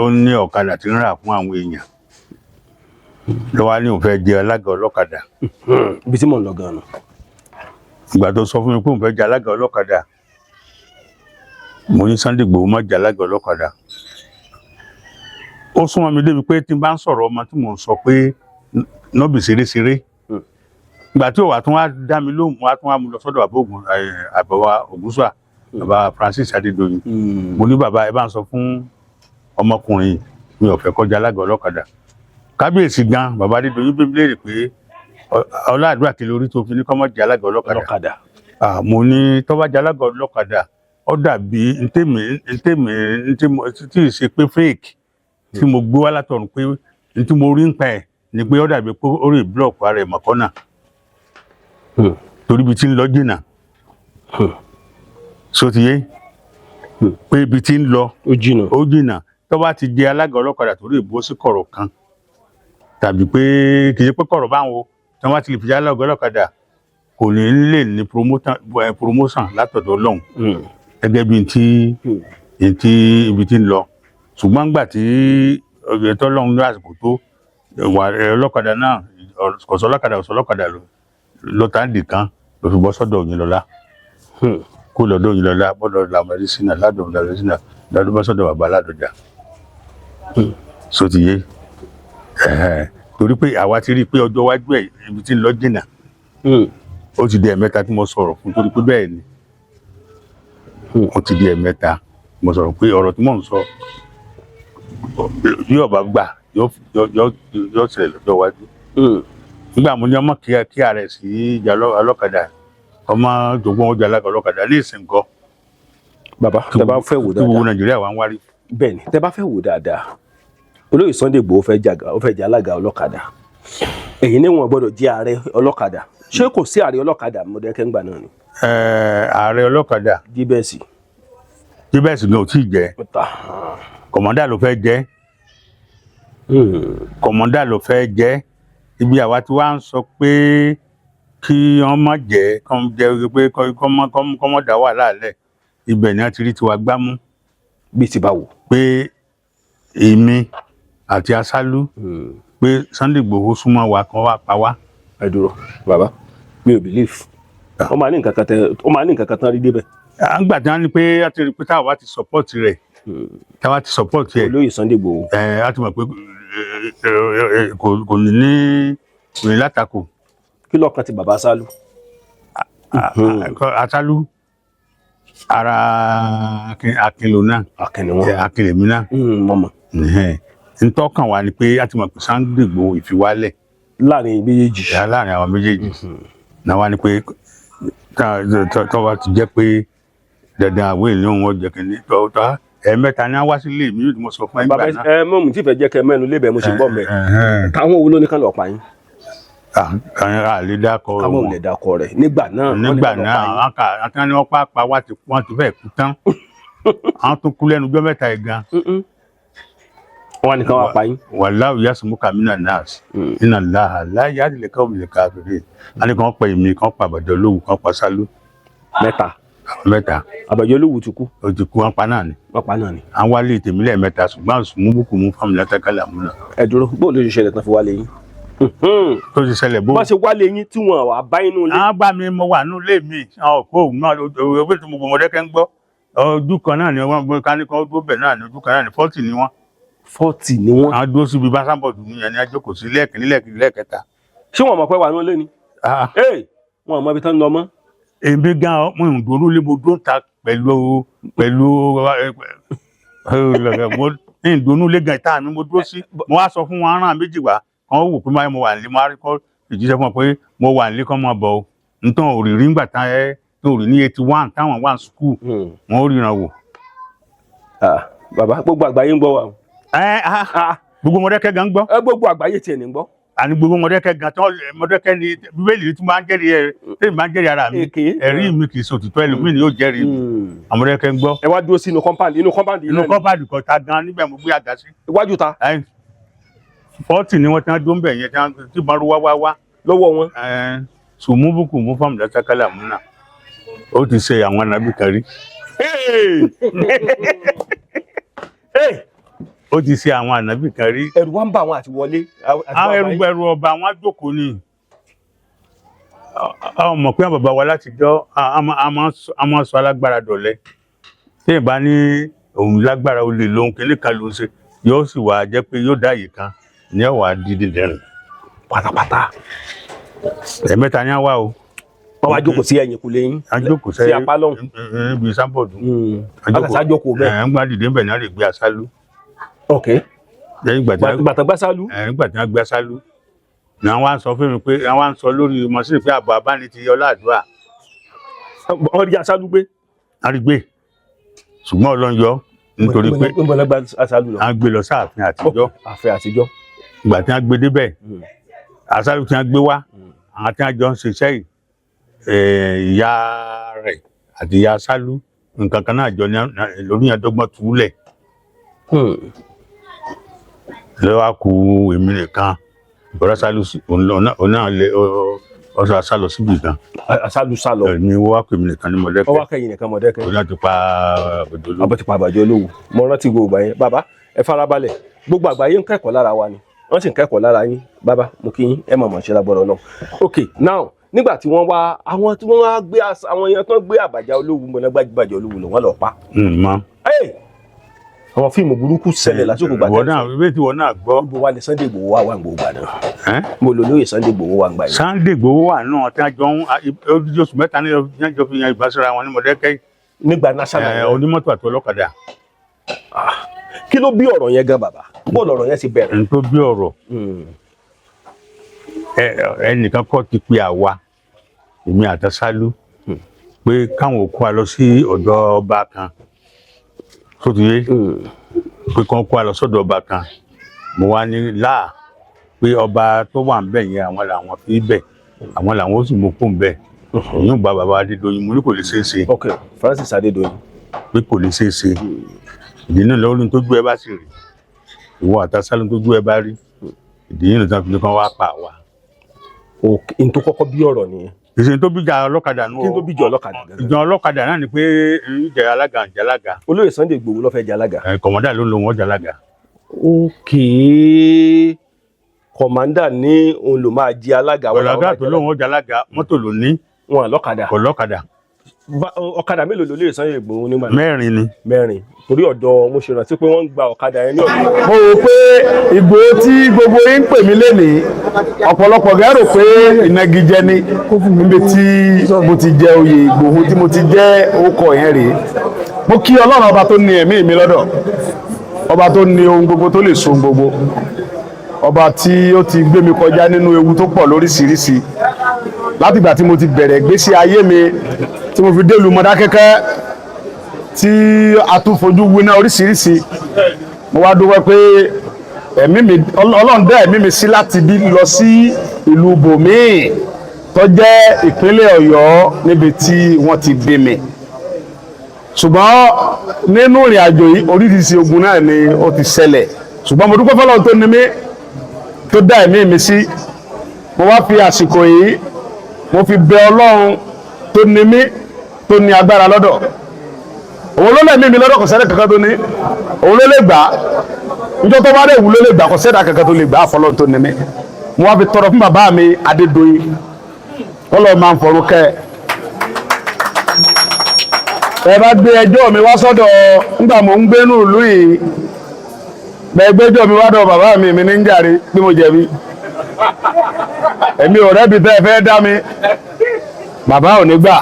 ó ní ọ̀kadà tí ń rà fún àwọn èèyàn, ló wá ní òun fẹ́ jẹ alága ọlọ́kadà. Ibi tí mò ń lọ gan-an. Ìgbà tó sọ fún mi pé òun fẹ́ jẹ alága ọlọ́kadà, mo ní Sunday Igboho má jẹ alága ọlọ́kadà. Ó súnmọ́ mi débi pé tí n bá ń sọ̀rọ̀ ọmọ tí mò ń sọ pé nọ́bì ṣeréṣeré. Ìgbà tí òwà tún wá dá mi lóhùn, wá tún wá mú lọ sọ́dọ̀ bàbá Ògùn, àbàwà Ògúnṣùà, bàbá Francis Adédoyin. Mo ní, "Bàbá, ẹ bá ń sọ fún ọmọkùnrin yìí, mi ò fẹ́ kọjá alága ọlọ́kadà." Kábíyèsí gan, bàbá Adédoyin, bí mi léèrè pé, "Ọlọ́àdúrà, kí lórí tó fi ní kọ́ mọ́ jẹ́ alága ọlọ́kadà?" Ọlọ́kadà. Ah, mo ní tó bá jẹ́ alága ọlọ́kadà, ó dàbí ntèmi ntèmi tí ì ṣe pé fake tí mo gbé wá látọ̀run, pé ntí mo rí ń pa ẹ̀ ni pé ó dàbí pé ó rí block ara ẹ̀ mọ̀kọ́nà, torí ibi tí ń lọ jìnnà. So ti yé pé ibi tí ń lọ Ó jìnnà. ó jìnnà. Tó bá ti jẹ alága ọlọ́kadà, torí ìbò sí kọ̀rọ̀ kan, tàbí pé kì í ṣe pé kọ̀rọ̀ báwo, tí wọ́n bá ti lè fi jẹ́ alága ọlọ́kadà, kò ní lè ní promotion látọ̀dọ̀ Ọlọ́run, gẹ́gẹ́ bí ntí ibi tí ń lọ. Ṣùgbọ́n gbà tí ọ̀gbìn tó lọ́hùn ní àsìkò tó wà ọlọ́kadà náà, kọ̀sọ́ ọlọ́kadà, kọ̀sọ́ ọlọ́kadà lọ́tà dì kan ló fi bọ́ sọ́dọ̀ Òyìnlọ́lá. Kó lọ́dọ̀ Òyìnlọ́lá, bọ́dọ̀ làmọ́lẹ́sìnà, ládọ̀ làmọ́lẹ́sìnà, lọ́dọ̀ bọ́ sọ́dọ̀ bàbá Ládọjà. So ti yé ẹ̀hẹ́n. Torí pé àwa ti rí i pé ọjọ́ iwájú ẹ̀, ibi tí ń lọ jìnnà. Ó ti di ẹ̀mẹ́ta tí mo sọ̀rọ̀ fún, torí pé bẹ́ẹ̀ ni, ó ti di ẹ̀mẹ́ta mo sọ̀rọ̀ pé ọ̀rọ̀ tí mò ń sọ, bí ọba gbà, yóò ṣẹlẹ̀ lọ́jọ́ iwájú. Nígbà mo ní ọmọ kí ààrẹ sí ìjà ọlọ́kadà, ọmọ jogún ọjà alága ọlọ́kadà ní ìsìn kan. Bàbá, tẹ bá fẹ́ wò tí gbogbo dáadáa, Nàìjíríà wà ń wárí. Bẹ́ẹ̀ ni, tẹ bá fẹ́ wò dáadáa, olóyè Sunday Igboho fẹ́ jàgà, ó fẹ́ jẹ alága ọlọ́kadà. Èyí ni wọn gbọ́dọ̀ jẹ́ ààrẹ ọlọ́kadà. Ṣé kò sí ààrẹ ọlọ́kadà Mọ̀dẹ́kẹ́ ńgbà náà ni? Ààrẹ ọlọ́kadà? Jíbẹ̀sì. Jíbẹ̀sì gan ò tí ì jẹ́. Ta. Kọ̀mọ́dà ló fẹ́ jẹ́, kọ̀mọ́dà ló fẹ́ jẹ́. Ibi àwa tí wàá ń sọ pé kí wọ́n má jẹ́ kọ́ jẹ́ pé kọ́ mọ́ dá wàhálà lẹ̀, ibẹ̀ ni wọ́n ti rí tiwa gbámú. Bíi ti báwo? Pé èmi àti Asálú, pé Sunday Igboho súnmọ́ wa kan wá pa wá. Ẹ dúró, bàbá, mi ò believe. Ó máa ní nǹkan kan tán rí débẹ̀. À ń gbà tí wọ́n ní pé a ti rí pé táwa ti support rẹ̀, táwa ti support ẹ̀. Olóyè Sunday Igboho. Ẹ á ti mọ̀ pé kò ní látakò. Kí lọ́kàn ti bàbá Sálú? Asálú ara Akin lò náà. Akẹ́ni wọn. Akin lèmi náà. Mọ̀mọ́. Ẹ̀hẹ́n. Ntọ́kàn wa ni pé a ti mọ̀ pé Sunday Igboho ìfiwálẹ̀ láàrin méjèèjì. Ìyá láàrin àwọn méjèèjì náà wá ní pé tọ́ba ti jẹ́ pé dandan àwọn ènìyàn wọn jẹ́ kínní tọ́ ẹ̀ẹ̀mẹ́ta ni wọ́n wá sílé mi yóò tí mo sọ fún ẹ Bàbá, nígbà náà. ẹ mọ̀, mi tí fẹ́ jẹ́ kẹ́ mẹ́nu lébẹ̀, mo ṣe bọ́ mẹ́. Ẹ̀hẹ́n. Táwọn wo ló ní kán lọ pa yín? À lè dákọ Kámọ̀ wọn. lè dákọ rẹ̀ nígbà náà, wọ́n ní Nígbà kán lọ náà pa yín. àwọn kà àti wọn pa pa wá ti wọ́n ti fẹ́ kú tán, àwọn tó kú lẹ́nu ọjọ́ mẹ́ta yìí gan. Wọ́n ní kán wá pa yín. Wàláwù yasumuka mina nas iná láha láyé àdìlẹ káwọn lè ká fèrè á ní kàn pa èmi, kàn pa àbàjọ lówù, kàn pa Sálú. Mẹ́ta. Àwọn mẹ́ta. Àbàjọ olówù ti kú. Ó ti kú, wọn pa náà ni. Wọ́n pa náà ni. À ń wálé tèmi lẹ́ẹ̀mẹ́ta, ṣùgbọ́n àsùnmùbùkù mú fáwọn látàkàlà múnà. Ẹ dúró, bóun ló ṣe ṣẹlẹ̀ tán fi wálé yín? Tó ti ṣẹlẹ̀ bó. Bá ṣe wálé yín tí wọn wà bá inú ilé. Àwọn bá mi, mo wà nínú ilé mi, àwọn òkú òun náà owó tí mo gbọmọdé kẹ́ ń gbọ́, ojú kan náà ni wọ́n ká ní kan dúró bẹ̀ náà ni, ojú kan náà ni 40 ni wọ́n. 40 ni wọ́n. Àwọn dúró síbi bá sábọ̀dù mi yẹn ni a jókòó sí lẹ́ẹ̀kínní, lẹ́ẹ̀kejì, lẹ́ẹ̀kẹta. Ṣé wọn mọ̀ pé wà ní olé ni? Ah, Ee, wọn ò mọ ibi tán ń lọ mọ́. Èmi gan mo ń dúró lé, mo dúró ta pẹ̀lú mo ń dúró lé gan ìta mi mo dúró sí. Mo wá sọ fún wọn, aràn méjì wá kan wò pé mo wà nílé. Mo wá rí kọ́ ìjíṣẹ́ fún wọn pé mo wà nílé, kọ́ mọ́ bọ̀ o. Nítorí òrìrí ńgbà tá ẹ tó rí ní 81 táwọn wà ní school, wọn ò ríran wò. Ah, bàbá, gbogbo àgbáyé ń gbọ́ wa o. Ẹ ah, Ah, gbogbo Mọdákẹ́kẹ́ gan gbọ́. Ẹ gbogbo àgbáyé tiẹ̀ ní gbọ́. Àní gbogbo Mọdákẹ́kẹ́ gan tán. Mọdákẹ́kẹ́ ni Bíbélì tí máa ń jẹ́rìí ẹ, tí máa ń jẹ́rìí ara mi. Èké. Ẹ̀rí mi kì í ṣe òtítọ́, ẹlòmíì ni yóò jẹ́rìí mi. Àwọn Mọdákẹ́kẹ́ ń gbọ́. Ẹ wá dúró sínú compound, inú compound yìí Inú náà ni. kọ́pàdì kọta gan níbẹ̀ mo gbé àga sí. Iwájú ta? 40 ni wọ́n ti ń dún bẹ̀ yẹn tí wọ́n wá wá wá. Lọ́wọ́ wọn. Sùmúbùkù mú fáwọn ìdásákálà múnà, ó ti ṣe àwọn ànábì kan rí. Hey! Ó ti ṣe àwọn ànábì kan rí. Ẹ̀rù wa ń bà wọn àti wọlé. Àti Àwọn wá ẹrù báyìí. ẹrù ọba àwọn àjòkó ni. Ọ mọ̀ pé àwọn bàbá wa látijọ́ a máa ń sọ alágbára dọ̀lẹ. Tí ìbá ní òun lágbára, olè lòun kìíní kan ló ń ṣe, yóò sì wà jẹ́ pé yóò dá yìí kan ní ọ̀wà dídì dẹ̀rìn. Pátápátá. Ẹ̀mẹ́ta ni á wá o. Wọ́n wá jókòó sí ẹ̀yìn kùlé yín. A jókòó sí apá lọ́hùn. Níbi sábọ̀dù. Akàṣà jókòó bẹ́ẹ̀. Ẹ̀ ń gbà dìde ńbẹ̀ náà lè gbé aṣálú. Ok. Lẹ́yìn ìgbà tí wọ́n Gbàtà gbàsálú. Ẹ̀ nígbà tí wọ́n gbé aṣálú ni wọ́n wá ń sọ fún mi pé wọ́n wá ń sọ lórí mọ́sìnì pé àbọ̀ abáni ti yọ láàdúrà. Wọ́n rí aṣálú gbé. Arígbé, ṣùgbọ́n Ọlọ́run yọ nítorí pé ń bọ̀ lọ́gbà aṣálú lọ. A gbé lọ sáàfin àtijọ́. Àfẹ́ àtijọ́. Ìgbà tí wọ́n gbé débẹ̀, aṣálú tí wọ́n gbé wá, àwọn tí wọ́n jọ ń ṣiṣẹ́ yìí, ìyá rẹ̀ àti ìyá aṣálú nǹkan kan náà jọ ní lórí yẹn dọ́gbọ́n túlẹ̀ lọ́wọ́ á ku èmi nìkan. Ọ̀rọ̀ aṣálú òun náà lé ọ̀sọ̀ aṣálọ síbì kan. Aṣálú sálọ. Èmi wá ku èmi nìkan ní Wọ́n wá Mọ̀dẹ́kẹ́. kẹ́yìn nìkan Mọ̀dẹ́kẹ́. Òun náà ti pa òjòló. Abọ́ ti pa àbàjọ olówó. Mo rántí gbogbo ìgbà yẹn. Bàbá, ẹ farabalẹ̀. Gbogbo àgbáyé ń kẹ́kọ̀ọ́ lára wa ni, wọ́n sì ń kẹ́kọ̀ọ́ lára yín. Bàbá, mo kí yín, ẹ mọ̀ mọ̀ ṣe lágbọ́dọ̀ náà. Ok, now nígbà tí wọ́n wá, àwọn tí wọ́n wá gbé àwọn yẹn tó gbé àbàjá olówó mọ̀nà gbàgbàjọ olówó lọ, wọ́n lọ pa. Mọ. Hey! Àwọn fíìmù burúkú ṣẹlẹ̀ lásìkò gbà. Ìwọ náà, ìwé tí ìwọ náà gbọ́. Ibo wa ni Sunday Igboho wà wà gbogbo gbà náà? Ẹ́? Mo lò lóye Sunday Igboho wà gbà yẹn. Sunday Igboho wà náà tí wọ́n jọ ń odidi oṣù 3 ní wọ́n jọ fi yan ìbáṣọra wọn ní Mọ̀dẹ́kẹ́. Nígbà national Ẹ, yẹn. Onímọ́tò àti ọlọ́kadà. Kí ló bí ọ̀rọ̀ yẹn gan, bàbá? Bó lọ̀rọ̀ yẹn ti bẹ̀rẹ̀? Ẹni tó bí ọ̀rọ̀, ẹnìkan kọ́ ti pe àwa, èmi àtàsálú, pé káwọn kó wa lọ sí ọ̀dọ̀ ọba kan tó ti yé, pé kán kó wa lọ sọ́dọ̀ ọba kan. Mo wá ní láà pé ọba tó wà ń bẹ̀ yẹn, àwọn làwọn fi bẹ̀, àwọn làwọn ó sì mú kó ń bẹ̀. Òyìn gba bàbá Adédoyin, mo ní kò lè ṣeé ṣe. Ok, Francis Adédoyin. Pé kò lè ṣeé ṣe. Ìdí náà lórí tójú ẹ bá sì rí, ìwọ àtàsálú tójú ẹ bá rí, ìdí yìí nìkan fi ní kán wá pa àwa. Ok, n tó kọ́kọ́ bí ọ̀rọ̀ nìyẹn. Ìṣe tó bíjà ọlọ́kadà nù. Kí n tó bíjà ọlọ́kadà gangan? Ìjà ọlọ́kadà náà ni pé ń jẹ alága, ń jẹ alága. Olóyè Sunday Igboho ló fẹ́ jẹ alága. Ẹ, commander ló ń lo wọn jẹ alága. Ok, commander ní òun ló máa jẹ alága. Wọn làwọn Ọ̀làgà máa tó jẹ lóun ó jẹ alága, mọ́tò ló ní. Wọn lọ́kadà. Kò lọ́kadà. Ọ̀kadà mélòó ló lè Sunday Igboho nígbà náà? 4 ni. 4, torí ọ̀dọ̀ mo ṣe rántí pé wọ́n ń gba ọ̀kadà yẹn ní ọ̀dọ̀. Mo rò pé Ìgbòho tí gbogbo yín ń pè mí lénìí, ọ̀pọ̀lọpọ̀ gẹ́ rò pé ìnagijẹ ni. Níbi tí mo ti jẹ oyè Ìgbòho, tí mo ti jẹ́ orúkọ yẹn rèé. Mo kí Ọlọ́run ọba tó ní ẹ̀mí mi lọ́dọ̀, ọba tó ní ohun gbogbo, tó lè so ohun gbogbo, ọba tí ó ti gbé mi kọjá nínú ewu tó pọ̀ lóríṣiríṣi látìgbà tí mo ti bẹ̀rẹ̀ ìgbésí ayé mi, tí mo fi délùú Mọdákẹ́kẹ́, tí a tún fojú winá oríṣiríṣi. Mo wá dúpẹ́ pé ẹ̀mí mi, Ọlọ́run dá ẹ̀mí mi sí láti bí lọ sí ìlú bòmíì tó jẹ́ ìpínlẹ̀ Ọ̀yọ́, níbi tí wọ́n ti bí mi. Ṣùgbọ́n nínú ìrìn àjò yìí, oríṣiríṣi ogun náà ni ó ti ṣẹlẹ̀. Ṣùgbọ́n mo dúpẹ́ fọlọ́run tó ní mí, tó dá ẹ̀mí mi sí. Mo wá fi àsìkò yìí, mo fi bẹ Ọlọ́run tó ní mí, tó ní agbára lọ́dọ̀. Òun ló lẹ̀mí mi lọ́dọ̀, kò sẹ́dẹ̀ kankan tó ní. Òun ló lè gbà á níjọ́ tó bá dẹ̀ wù ló lè gbà, kò sẹ́dẹ̀ kankan tó lè gbà á fọlọ́run tó ní mí. Mo wá fi tọrọ fún bàbá mi Adédoyin, kọ́lọ́ máa ń fọ̀run kẹ́ ẹ. Ẹ bá gbé ẹjọ́ mi wá sọ́dọ̀ ńgbà mò ń gbénú ìlú yìí. Bẹ́ẹ̀ gbẹ́jọ́ mi wá dọ̀ bàbá mi, mi ní ń jàre bí mo jẹ̀bi. Èmi ò rẹ́bi tẹ́ ẹ fẹ́ dá mi. Bàbá ò ní gbà.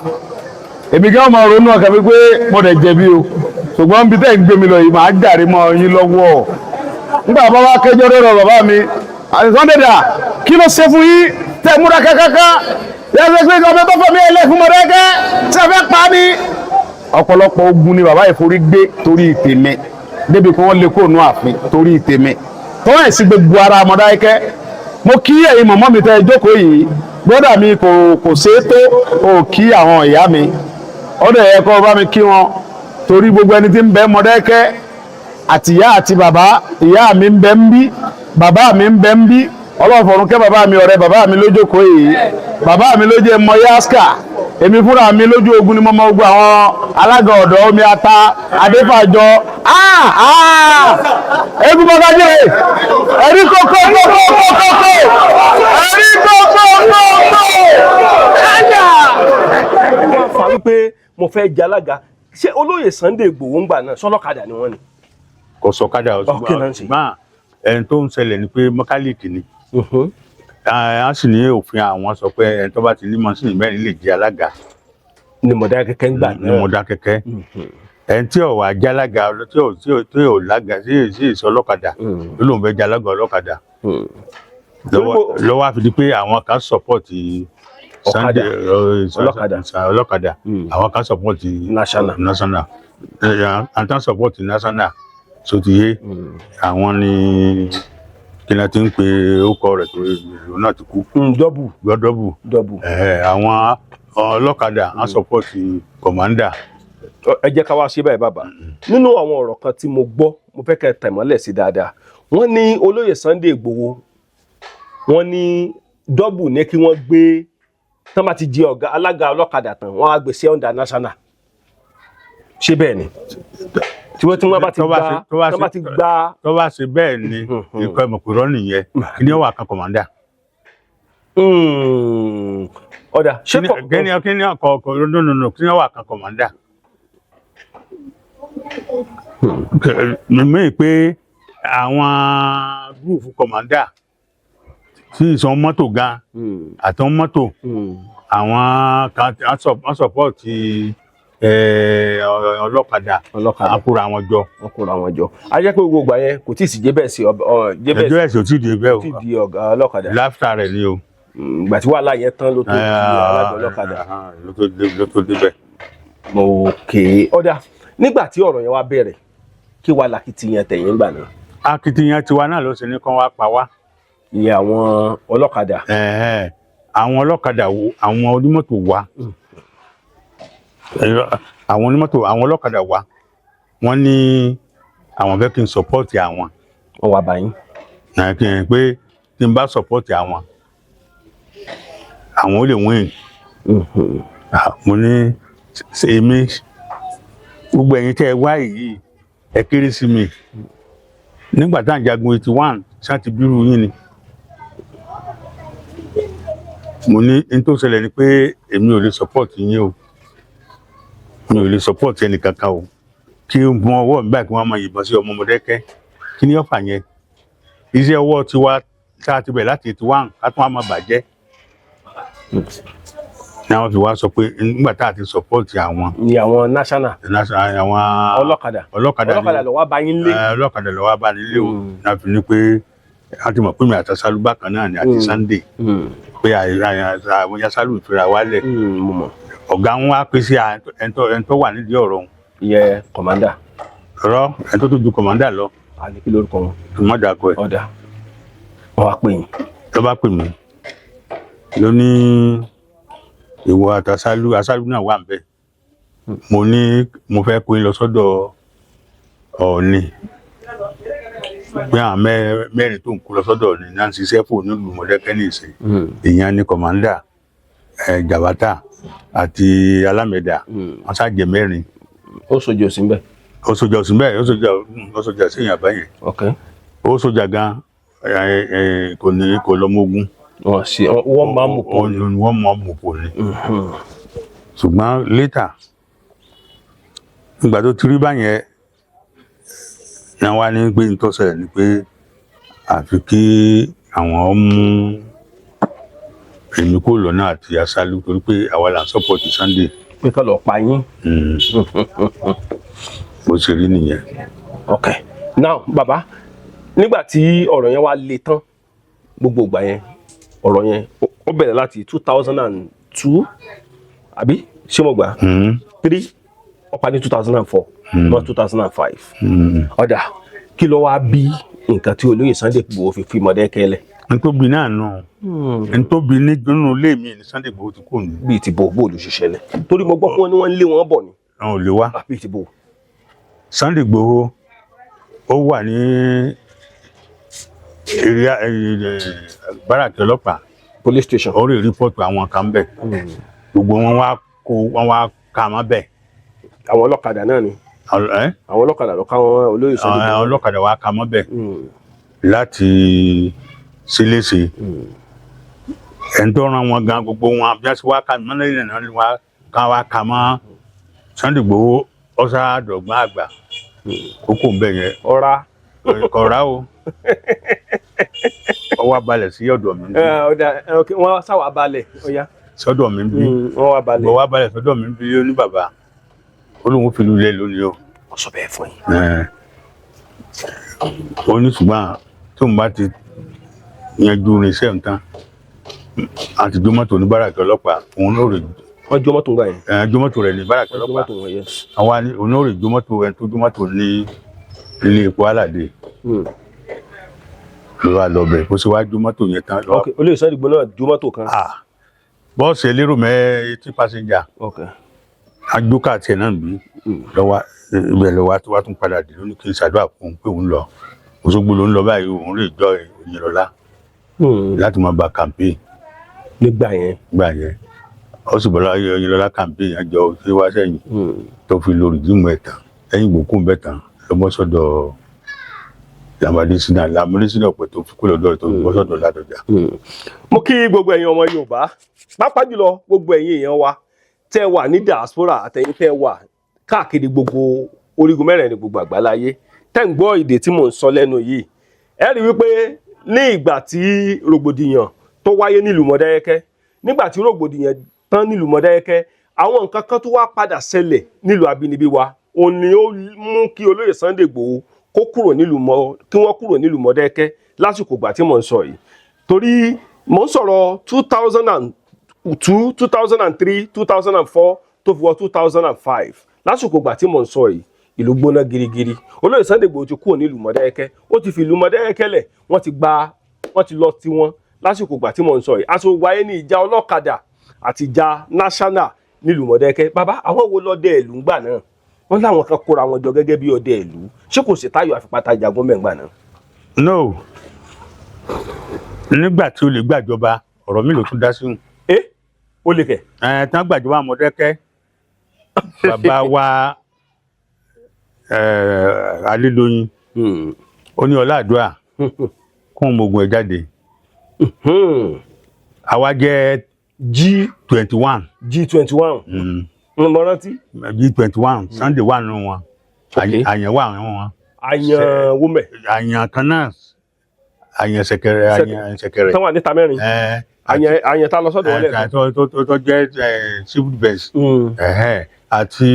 Èmi kí wọ́n máa ronú ọkàn mi pé mo dẹ̀ jẹ̀bi o, ṣùgbọ́n bí tẹ́ ń gbé mi lọ yìí, màá jàre mọ́ yín lọ́wọ́. Nígbà bá wá kẹjọ́ lọ́rọ̀ bàbá mi àti Sunday dà, kí ló ṣe fún yín tẹ́ múra kákáká yẹ́sẹ̀ pé ọmọ tó fọ́ mi ẹlẹ́fun Mọdákẹ́kẹ́ tí a fẹ́ pa á ní. Ọ̀pọ̀lọpọ̀ ogun ni bàbá ìforí gbé torí tèmi, débi pé wọ́n lé kó nù ààfin torí tèmi tó ẹ̀ sí gbogbo ara Mọdákẹ́kẹ́. Mo kí ẹ̀yin mọ̀mọ́ mi tẹ́ ẹ jókòó yìí. Brother mi kò ṣeé tó o kí àwọn ìyá mi. Ọdọ ẹ̀ kọ́ bá mi kí wọn, torí gbogbo ẹni tí ń bẹ Mọdákẹ́kẹ́, àti ìyá àti bàbá. Ìyá mi ń bẹ ń bí, bàbá mi ń bẹ ń bí. Ọlọ́run fọ̀run kẹ́ bàbá mi. Ọ̀rẹ́ bàbá mi lójókòó yìí. Bàbá mi ló jẹ́ mọ yásíkà. Èmi fúnra mi, lójú ogun ni mo mọ gbogbo àwọn alága ọ̀dọ́ omi ata adéfàjọ. Ah ah, egun bàbá jẹ́ ẹ̀rí kókó kókó kókó, ẹ̀rí kókó kókó ẹ̀yà. Wọ́n fà wípé mo fẹ́ jẹ alága. Ṣé olóyè Sunday Igboho ń gbà náà sọlọ́kadà ni wọ́n ni? Kò sọ̀kadà. Kí náà ń ṣe? Ṣùgbọ́n ẹni tó ń ṣẹlẹ̀ ni pé mẹkáníìkì ni. A sì ní òfin àwọn sọ pé ẹni tó bá ti ní mọ́sìnì mẹ́rin lè jẹ alága. Ni Mọdákẹ́kẹ́ ń gbà ní náà. Mọdákẹ́kẹ́. Ẹni tí ò wá jẹ alága, tí ò lága tí ò sí ìsọ ọlọ́kadà, ló lóun fẹ́ jẹ alága ọlọ́kadà. Lọ́wọ́ àfi di pé àwọn kan support Ọ̀kadà. Sunday, Ọlọ́kadà. Ọlọ́kadà. Àwọn kan support National. National, àwọn support national sotiye. Àwọn ni kí ni a ti ń pe orúkọ rẹ̀ tó ìlú náà ti kú? Dọ́bù. Gbọ́dọ̀bù. Dọ́bù. Àwọn ọlọ́kadà á support commander. Ẹ jẹ́ ká wá ṣe báyìí, bàbá. Nínú àwọn ọ̀rọ̀ kan tí mo gbọ́, mo fẹ́ kẹ́ ẹ tẹ̀ mọ́lẹ̀ sí dáadáa. Wọ́n ní olóyè Sunday Igboho, wọ́n ní dọ́bù ní kí wọ́n gbé tán bá ti di ọ̀gá alága ọlọ́kadà tán, wọ́n á gbé sí under national. Ṣé bẹ́ẹ̀ ni? Tí wọ́n bá ti Tó bá gba tán bá ti gba. Tó bá ṣe bẹ́ẹ̀ ni, ikọ̀ ìmọ̀kúrọ́ nìyẹn. Kí ni ó wà kan commander? Ọ̀dà ṣé kọ̀ Kí ni ọkọ̀ ọkọ̀, no, no, no, kí ni ó wà kan commander? Mímí pé àwọn group commander tí ìsan mọ́tò gan àtàwọn mọ́tò, àwọn kan wọ́n support ọlọ́kadà. Ọlọ́kadà. Àkúrà àwọn jọ. Wọ́n kóra wọn jọ. A jẹ́ pé gbogbo ìgbà yẹn kò tí ì sí jébẹ̀ sí jébẹ̀ ẹjọ́ ẹ̀sìn ò tí ì dé bẹ́ẹ̀. tí O ì di ọ̀gá ọlọ́kadà. Láfítà rẹ̀ ni o. Ìgbà tí wàhálà yẹn tán ló tó di alága ọlọ́kadà. Ló tó débẹ̀. Ok, ọ̀dà nígbà tí ọ̀rọ̀ yẹn wá bẹ̀rẹ̀, kí wàá lakitiyan tẹ̀yìn gbà náà? Akitiyan tiwa náà ló ṣe ní kán wá pa wá. Ìyẹn àwọn ọlọ́kadà. Ẹ̀hẹ́n, àwọn ọlọ́kadà wo, àwọn onímọ́tò wa, àwọn onímọ́tò, àwọn ọlọ́kadà wa, wọ́n ní àwọn fẹ́ kí n support àwọn. Wọ́n wá báyìí? Ẹ̀, kí n pé tí n bá support àwọn, àwọn ó lè win. Ah, mo ní ṣe èmi, gbogbo ẹ̀yin tẹ́ ẹ wá yìí, ẹ kéré sí mi. Nígbà tá à ń jagun 81, ṣáà ti bírú yín ni. Mo ní n tó ṣẹlẹ̀ ni pé èmi ò lè support yín o, mi ò lè support ẹnì kankan o. Kí n mọ ọwọ́ mi báyìí, kí wọ́n máa yìnbọn sí ọmọ Mọdákẹ́kẹ́, kí ni ọ̀fà yẹn? Iṣẹ́ ọwọ́ tiwa tá a ti bẹ̀ láti 81, ká tún wá máa bàjẹ́ ní. Àwọn fi wá sọ pé nígbà tá a ti support àwọn Ní àwọn national àwọn ọlọ́kadà. Ọlọ́kadà ni. Ọlọ́kadà ló wá bá yín lé. Ẹ, ọlọ́kadà ló wá bá nílé o. Náà fi ní pé a ti mọ̀ pé mi àti Asálù bákan náà ni àti Sunday, pé àwọn Asálù ìfira wálẹ̀. Mo mọ̀. Ọ̀gá ń wá pé sí ẹni tó wà nídìí ọ̀rọ̀ òun. Ìyẹn commander. Rọ ẹni tó ju commander lọ. Àní kí lórúkọ wọn? Mọ́dàkọ ẹ̀. Ọ̀dà wọ́n wá pè yín. Ló bá pè mí, ló ní ìwọ àti Asálù, Asálù náà wà níbẹ̀. Mo ní mo fẹ́ kó yín lọ sọ́dọ̀ Ọọ̀ni, pé àwọn mẹ́rin tó ń kó lọ sọ́dọ̀ Ọọ̀ni náà ń ṣiṣẹ́ fò nílùú Mọ̀dẹ́kẹ́ ní ìsìn. Ìyẹn ní commander ẹ̀, Jàbátà àti Alámẹ̀dá, wọ́n ṣàjẹ́ mẹ́rin. Ó sojú òsì ń bẹ̀. Ó sọjà òsì bẹ́ẹ̀, ó sọjà sí ìyàn báyẹn. Ó sọjà gan ẹ, ẹ, kò ní kò lọ́mọ ogun. Wọ́n sì wọ́n máa mú pọ̀. Wọ́n mọ̀ mọ̀ pọ̀ ni. Ṣùgbọ́n later, nígbà tó ti rí báyẹn, Ní wá ní pé n tó ṣẹlẹ̀ ni pé àfi kí àwọn mú èmi kó lọ́nà àti Aṣálú, torí pé àwa là ń support Sunday. Pé kán lọ pa yín. Bó ṣe rí nìyẹn. Ok, now bàbá, nígbà tí ọ̀rọ̀ yẹn wá le tán, gbogbo ìgbà yẹn, ọ̀rọ̀ yẹn ó bẹ̀rẹ̀ láti 2002, àbí ṣé mo gbà? Three, ó parí ní 2004, not 2005. Ọ̀dà, kí ló wá bí nǹkan tí olóyè Sunday Igboho fi fi Mọ̀dákẹ́kẹ́ lẹ̀? Ntóbi náà nù, ntóbi nínú ilé mi ní Sunday Igboho ti kú ní. Bíi ti bò, bóòlù ṣiṣẹ́ lẹ̀? Torí mo gbọ́ pé wọ́n ní wọ́n ń lé wọn bọ̀ ni. Àwọn ò lè wá. Bíi ti bò? Sunday Igboho ó wà ní area báràkì ọlọ́pàá. Police station. Ó rí report àwọn kan bẹ̀, gbogbo wọn wá kó wọn wá ká mọ́ bẹ̀. Àwọn ọlọ́kadà náà ni? Ẹ́. Àwọn ọlọ́kadà lọ káwọn olóyè Sunday Igboho. Àwọn ọlọ́kadà wá ká mọ́ bẹ̀ láti síléṣe. Ẹni tó rán wọn gan, gbogbo wọn bí wọ́n ṣe wá ká mọ́ lẹ́yìn náà ni wá ká wá ká mọ́ Sunday Igboho. Ọ̀sá dọ̀gbọ́n àgbà kókó ń bẹ̀ yẹn. Ọ̀ra. Kọ̀ọ̀rá o, ó wá balẹ̀ sí ọ̀dọ̀ mi níbí. Ọ̀dà, ok, wọ́n sáwà balẹ̀, ọ̀ya. Sọ́dọ̀ mi níbí. Wọ́n wá balẹ̀. Bọ̀ wá balẹ̀ sọ́dọ̀ mi níbí. Ó ní bàbá, ó lóun fi lulẹ̀ lónìí o. Wọ́n sọ bẹ́ẹ̀ fún yín? Ẹ̀, ó ní ṣùgbọ́n tóun bá ti yanjú irinṣẹ́ nǹkan àti gbé mọ́tò ní báràkì ọlọ́pàá, òun ló rè. Wọ́n jó mọ́tò ńgbà yẹn? Ẹ̀, jó mọ́tò rẹ̀ ní báràkì Wọ́n jó ọlọ́pàá. mọ́tò wọn, yes. Àwa ní òun ló rè jó mọ́tò, ẹ̀ tó jó mọ́tò ní ilé epo aládé ló wà lọ bẹ̀. Bó ṣe wá jó mọ́tò yẹn tán Ok, olóyè Sunday Igboho náà jó mọ́tò kan? Ah, bọ́ọ̀sì elérò mẹ́ 80 passenger ajókà tiẹ̀ náà bí lọ́wọ́ ibẹ̀ lọ́wọ́ tó wá tún padà dé lónìí kí n ṣàdúrà fún un pé òun lọ Òṣogbo, ló ń lọ báyìí, òun lè jọ Òyìnlọ́lá láti máa ba campaign. Nígbà yẹn? Gbà yẹn, ó sì bọ́lá Òyìnlọ́lá campaign àjọ tí wá sẹ́yìn tó fi lórí jíìmù ẹ̀ tán. Lẹ́yìn ìgbòkú bẹ́ẹ̀ tán, ló bọ́ sọ́dọ̀ Làmàdésínà, Làmàdésínà ọ̀pẹ̀ tó fi kú lọ́dọ̀ rẹ̀, tó fi bọ́ sọ́dọ̀ Ládọjà. Mo kí gbogbo ẹ̀yin ọmọ Yorùbá, pàápàá jùlọ gbogbo ẹ̀yin èèyàn wa tẹ́ wà ní diaspora àtẹ̀yin tẹ́ wà káàkiri gbogbo orígun mẹ́rẹ̀ẹ̀rin gbogbo àgbáláyé tẹ́ ń gbọ́ èdè tí mò ń sọ lẹ́nu yìí. Ẹ rí wípé ní ìgbà tí rògbòdìyàn tó wáyé nílùú Mọdákẹ́kẹ́, nígbà tí rògbòdìyàn tán nílùú Mọdákẹ́kẹ́, àwọn nǹkan kan tó wá padà ṣẹlẹ̀ nílùú abínibí wa, òun ni ó mú kí olóyè Sunday Igboho kó kúrò nílùú mọ, kí wọ́n kúrò nílùú Mọdákẹ́kẹ́ lásìkò ìgbà tí mò ń sọ yìí. Torí mò ń sọ̀rọ̀ 2002, 2003, 2004 tó fi wọ 2005. Lásìkò ìgbà tí mò ń sọ yìí, ìlú gbóná girigiri. Olóyè Sunday Igboho ti kúrò nílùú Mọdákẹ́kẹ́, ó ti fi ìlú Mọdákẹ́kẹ́ lẹ̀, wọ́n ti gba, wọ́n ti lọ tiwọn lásìkò ìgbà tí mò ń sọ yìí. Àsìkò ìgbà yẹn ní ìjà ọlọ́kadà àti ìjà national nílùú Mọdákẹ́kẹ́. Bàbá, àwọn wo lọ́dẹ ìlú ńgbà náà? Wọ́n láwọn kan kóra wọn jọ gẹ́gẹ́ bí ọdẹ ìlú. Ṣé kò sí Táyọ̀ Àfipáta jagun mẹ́ngbà náà? No, nígbà tí olè gbàjọba, ọ̀rọ̀ mi ló tún dá sí. Ẹ ó lè kẹ̀. Ẹ̀ tán gbàjọba Mọdákẹ́kẹ́, bàbá wa Adédoyin, ó ní ọlá àdúrà kún ọmọ ogun ẹ̀ jáde. Àwa jẹ́ G21. G21, mo rántí. G21, Sunday wà nínú wọn. Àyàn wà nínú wọn. Àyàn wọmẹ? Àyàn kan náà, àyàn ṣẹ̀kẹ̀rẹ̀, àyàn ṣẹ̀kẹ̀rẹ̀. Tán wà níta mẹ́rin? Ẹ. Àyàn tá lọ sọ́dọ̀ wọn lẹ́ẹ̀kan? Tó jẹ́ civil defence àti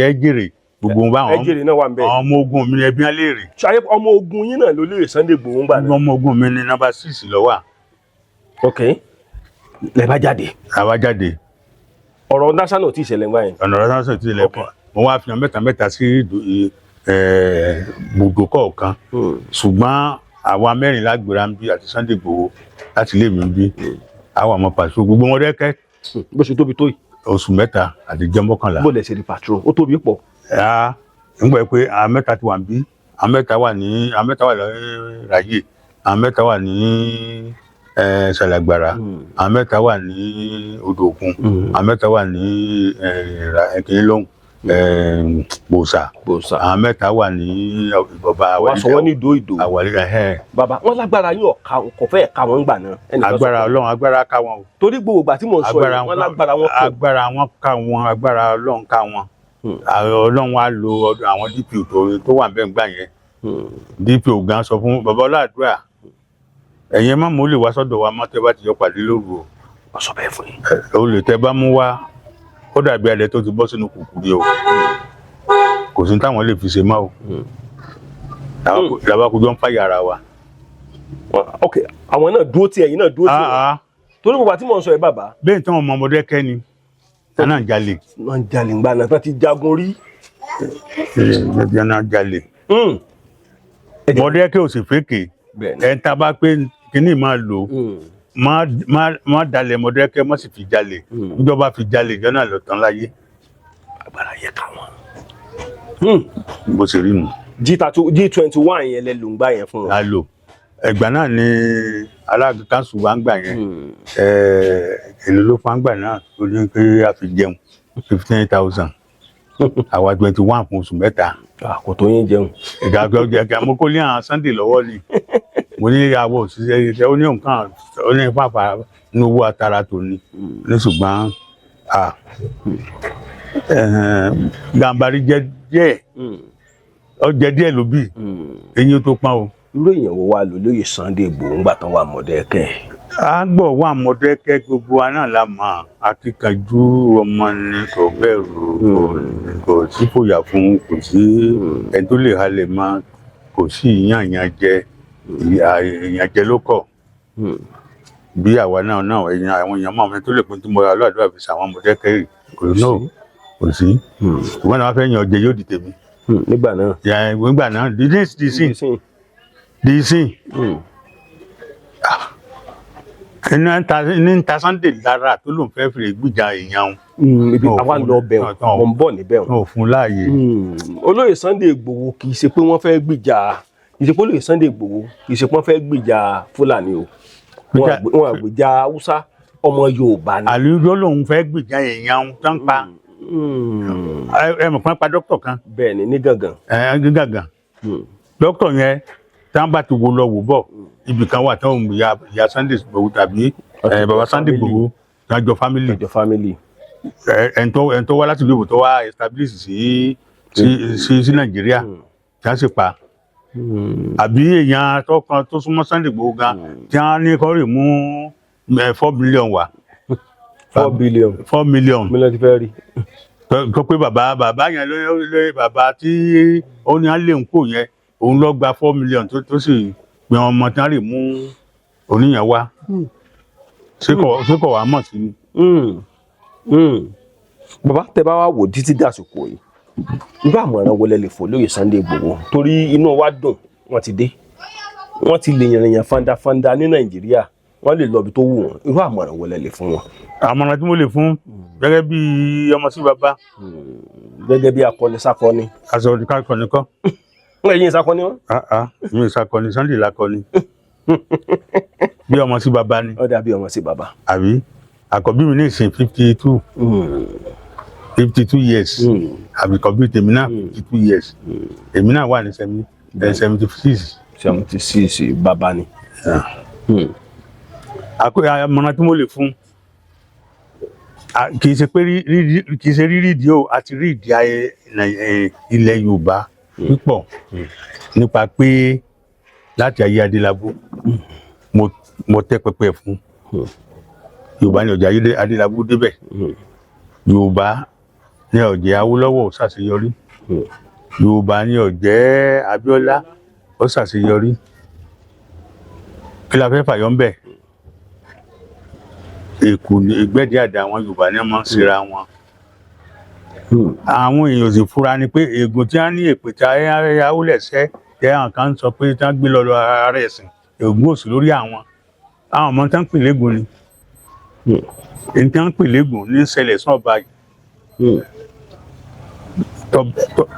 ẹjẹrè, gbogbo wọn báwọn. Ẹjẹrè náà wà ń bẹ. Àwọn ọmọ ogun mi ni ẹbí wọn léèrè. Ṣayé ọmọ ogun yín náà ló lè Sunday Igboho ń gbà náà? Ọmọ ogun mi ni number 6 ló wà. Ok, lẹ bá jáde. Àwa jáde. Ọ̀rọ̀ national tí ìṣẹ̀lẹ̀ ń gbà yẹn? Ọ̀nà ọ̀rọ̀ náà ti lẹ̀ pọ̀. Mo wá fi hàn mẹ́ta mẹ́ta sí gbogbo kọ̀ọ̀kan, ṣùgbọ́n àwa mẹ́rin lágbèrè ń bí àti Sunday Igboho láti ilé mi ń bí àwọn ọmọ pàṣẹ gbogbo wọn rẹ́kẹ́. Bó ṣe tóbi tó yìí? Oṣù 3 àti jẹ́ 11. Bó lẹ ṣe rí patrol, ó tóbi pọ̀. Ah, ń gbọ́ pé àwọn mẹ́ta ti wà ń bí, àwọn mẹ́ta wà ní, àwọn mẹ́ta wà ní Ráyè, àwọn mẹ́ta wà ní Ṣàlàgbàrà, àwọn mẹ́ta wà ní odò òkun, àwọn mẹ́ta wà ní kìnní lọ́hùn, Bòsà. Bòsà. Àwọn mẹ́ta wà ní ọba. Wàá sọ wọ́n ní ìdó ìdó. Àwàlẹ́ ẹ̀hẹ́n. Bàbá, wọn lágbára yín ọ̀ka kò fẹ́ ka wọn gbà náà. Ẹnìkan sọ Agbára fún mi. Ọlọ́run, agbára ká wọn o. Torí gbogbo ìgbà tí mò ń sọ Agbára yìí, wọn lágbára wọn pọ̀. Agbára wọn ká wọn, agbára Ọlọ́run ká wọn. Àwọn Ọlọ́run wa lo àwọn DPO tó wà bẹ́ẹ̀ gbà yẹn. DPO gan sọ fún bàbá ọlọ́àdúrà, ẹ̀yin ẹ má mú olè wá sọ́dọ̀ wa mọ́ tẹ́ bá ti jọ pàdé lóru o. Wọ́n sọ bẹ́ẹ̀ fún yín. Olè tẹ́ bá mú wá, ó dàbí adẹ tó ti bọ́ sínú kùkùrí o, kò sí táwọn lè fi ṣe mọ́ o. Làbá kú jọ ń fàyà ara wa. Ok, àwọn náà dúró tí ẹ̀yin náà dúró tí wọn. Ah, ah. Torí gbogbo àti mò ń sọ ẹ, bàbá. Bẹ́ẹ̀ tí wọn mọ ọmọdé kẹ́ni tánà ń jalè. Wọ́n ń jalè ńgbà náà tán ti jagun rí. Tánà ń jalè. Mọdé kẹ́ ò sì fèkè. Bẹ́ẹ̀ni. Ẹ̀ ń ta bá pé kínní máa lò, má dalẹ̀ Mọdákẹ́kẹ́, má sì fi jalè. Níjọba fi jalè jọ náà lọ tán láyé. Agbára yẹ káwọn. Bó ṣe rí nu. G 30 G21 yẹn lẹ lò ń gbà yẹn fún wọn. A lò ẹgbà náà ni alága kanṣu wa ń gbà yẹn. Èlò ló fún àgbà náà tó ní pé a fi jẹun? 15,000, àwa 21 fún oṣù 3. Kò tó yín jẹun. Ìgbà ìgbà mo kó lé àwọn Sunday lọ́wọ́ ni mo ní àwọ̀ òṣìṣẹ́ iṣẹ́ ó ní nǹkan, ó ní pàpà ní owó atara tó ní ní, ṣùgbọ́n Gàmbàrí jẹ díẹ̀, ó jẹ díẹ̀ ló bì eyín tó pọ́n o. Irú èèyàn wo wà ló lóye Sunday Igboho ńgbà tán wà Mọ̀dẹ́kẹ́? A gbọ́ wà Mọ̀dẹ́kẹ́, gbogbo wa náà la mọ̀, akíkanjú ọmọ ni, kò bẹ̀rù, kò sí fòyà fún, kò sí ẹni tó lè halẹ̀ mọ́, kò sí ìyàn jẹ ìyàn jẹ ló kọ̀ bí àwa náà náà ẹ̀yìn àwọn èèyàn mọ̀ mi tó lè pín tí mo ra lọ́àdúrà fi sàwọn Mọ̀dẹ́kẹ́ rì kò sí náà, kò sí ìwọ́n náà wá fẹ́ yàn jẹ yóò di tèmi. Nígbà náà. Nígbà náà, di sin di sin iná ń ta ní ń ta Sunday lára tó lóun fẹ́ fi gbìjà èèyàn. Ibi àwa lọ bẹ̀ wọ́n, mo ń bọ̀ níbẹ̀ wọ́n. Wọn ò fún láàyè. Olóyè Sunday Igboho, kì í ṣe pé wọ́n fẹ́ gbìjà, kì í ṣe pé olóyè Sunday Igboho, kì í ṣe pé wọ́n fẹ́ gbìjà Fúlàní o, wọ́n àgbèjà Haúsá, ọmọ Yorùbá ni. Àlùyọ lòun fẹ́ gbìjà èèyàn tó ń pa. Ẹ mọ̀ pé pa dókítà kan. Bẹ́ẹ̀ ni, ní Gàngàn. Ẹ ní Gàngàn, dókítà yẹn tí wọ́n bá ti wo lọ wò bọ̀, ibì kan wà táwọn ìyá Sunday Igboho tàbí bàbá Sunday Igboho tájọ family. Àjọ family. Ẹn tó wá láti ìlú ìbò tó wá establish sí Nàìjíríà tí wọ́n sì pa, àbí èèyàn tó kan tó súnmọ́ Sunday Igboho gan tí wọ́n ní kọ́ rè mú 4 billion wá. 4 billion? 4 million. Mílíọ̀nù ti fẹ́ rí. Tó pé bàbá yẹn ló bàbá tí ó ní á lè ń kó yẹn, òun lọ gba 4 million tó sì pé ọmọ tí wọ́n rè mú oníyàn wá. Ṣé kò wá mọ̀ sí ni? Bàbá, tẹ bá wá wò títí dàsìkò yìí, irú àmọ̀ràn wo lẹ lè fò lóye Sunday Igboho? Torí inú wa dùn, wọ́n ti dé, wọ́n ti lè yànnìyàn fandafanda ní Nàìjíríà, wọ́n lè lọ ibi tó wù wọ́n. Irú àmọ̀ràn wo lẹ lè fún wọn? Àmọ̀ràn tí mo lè fún gẹ́gẹ́ bí ọmọ sí bàbá, gẹ́gẹ́ bí akọni sákọni. Aṣọ akọni kọ́. Ẹ̀yin sákọni wọn. Mi ò sakọni, Sunday lakọni, bí ọmọ sí bàbá ni. Ó dàbí ọmọ sí bàbá. Àbí àkọ́bí mi ní ìsìn 52, 52 years, àbí àkọ́bí tèmi náà 52 years, èmi náà wà ní 76. 76, bàbá ni. Àmọ̀ràn tí mo lè fún, kì í ṣe pé kì í ṣe rírí ìdí o, àti rí ìdí ayé ilẹ̀ Yorùbá púpọ̀ nípa pé láti ayé Adélábù mo tẹ́ pẹpẹ fún Yorùbá ní ọjà Adélábù débẹ̀, Yorùbá ní ọ̀jẹ̀ Awólọ́wọ̀ ṣàṣeyọrí, Yorùbá ní ọ̀jẹ̀ Abíọ́lá ó ṣàṣeyọrí. Kí la fẹ́ fàyọ́ ń bẹ̀? Èkó ní ìgbẹ́dìí àdá, àwọn Yorùbá ní wọ́n ń ṣera wọn. Àwọn èèyàn sì fura ni pé ègún tí wọ́n ní, èpè tí Awólẹ̀ṣẹ́ tẹ, àwọn kan ń sọ pé tí wọ́n gbé lọ lọ ara ẹ̀sìn, ègún òsì lórí àwọn ọmọ tí wọ́n ń pè légún ni èyí tí wọ́n ń pè légún ní ṣẹlẹ̀ sún ọba yìí.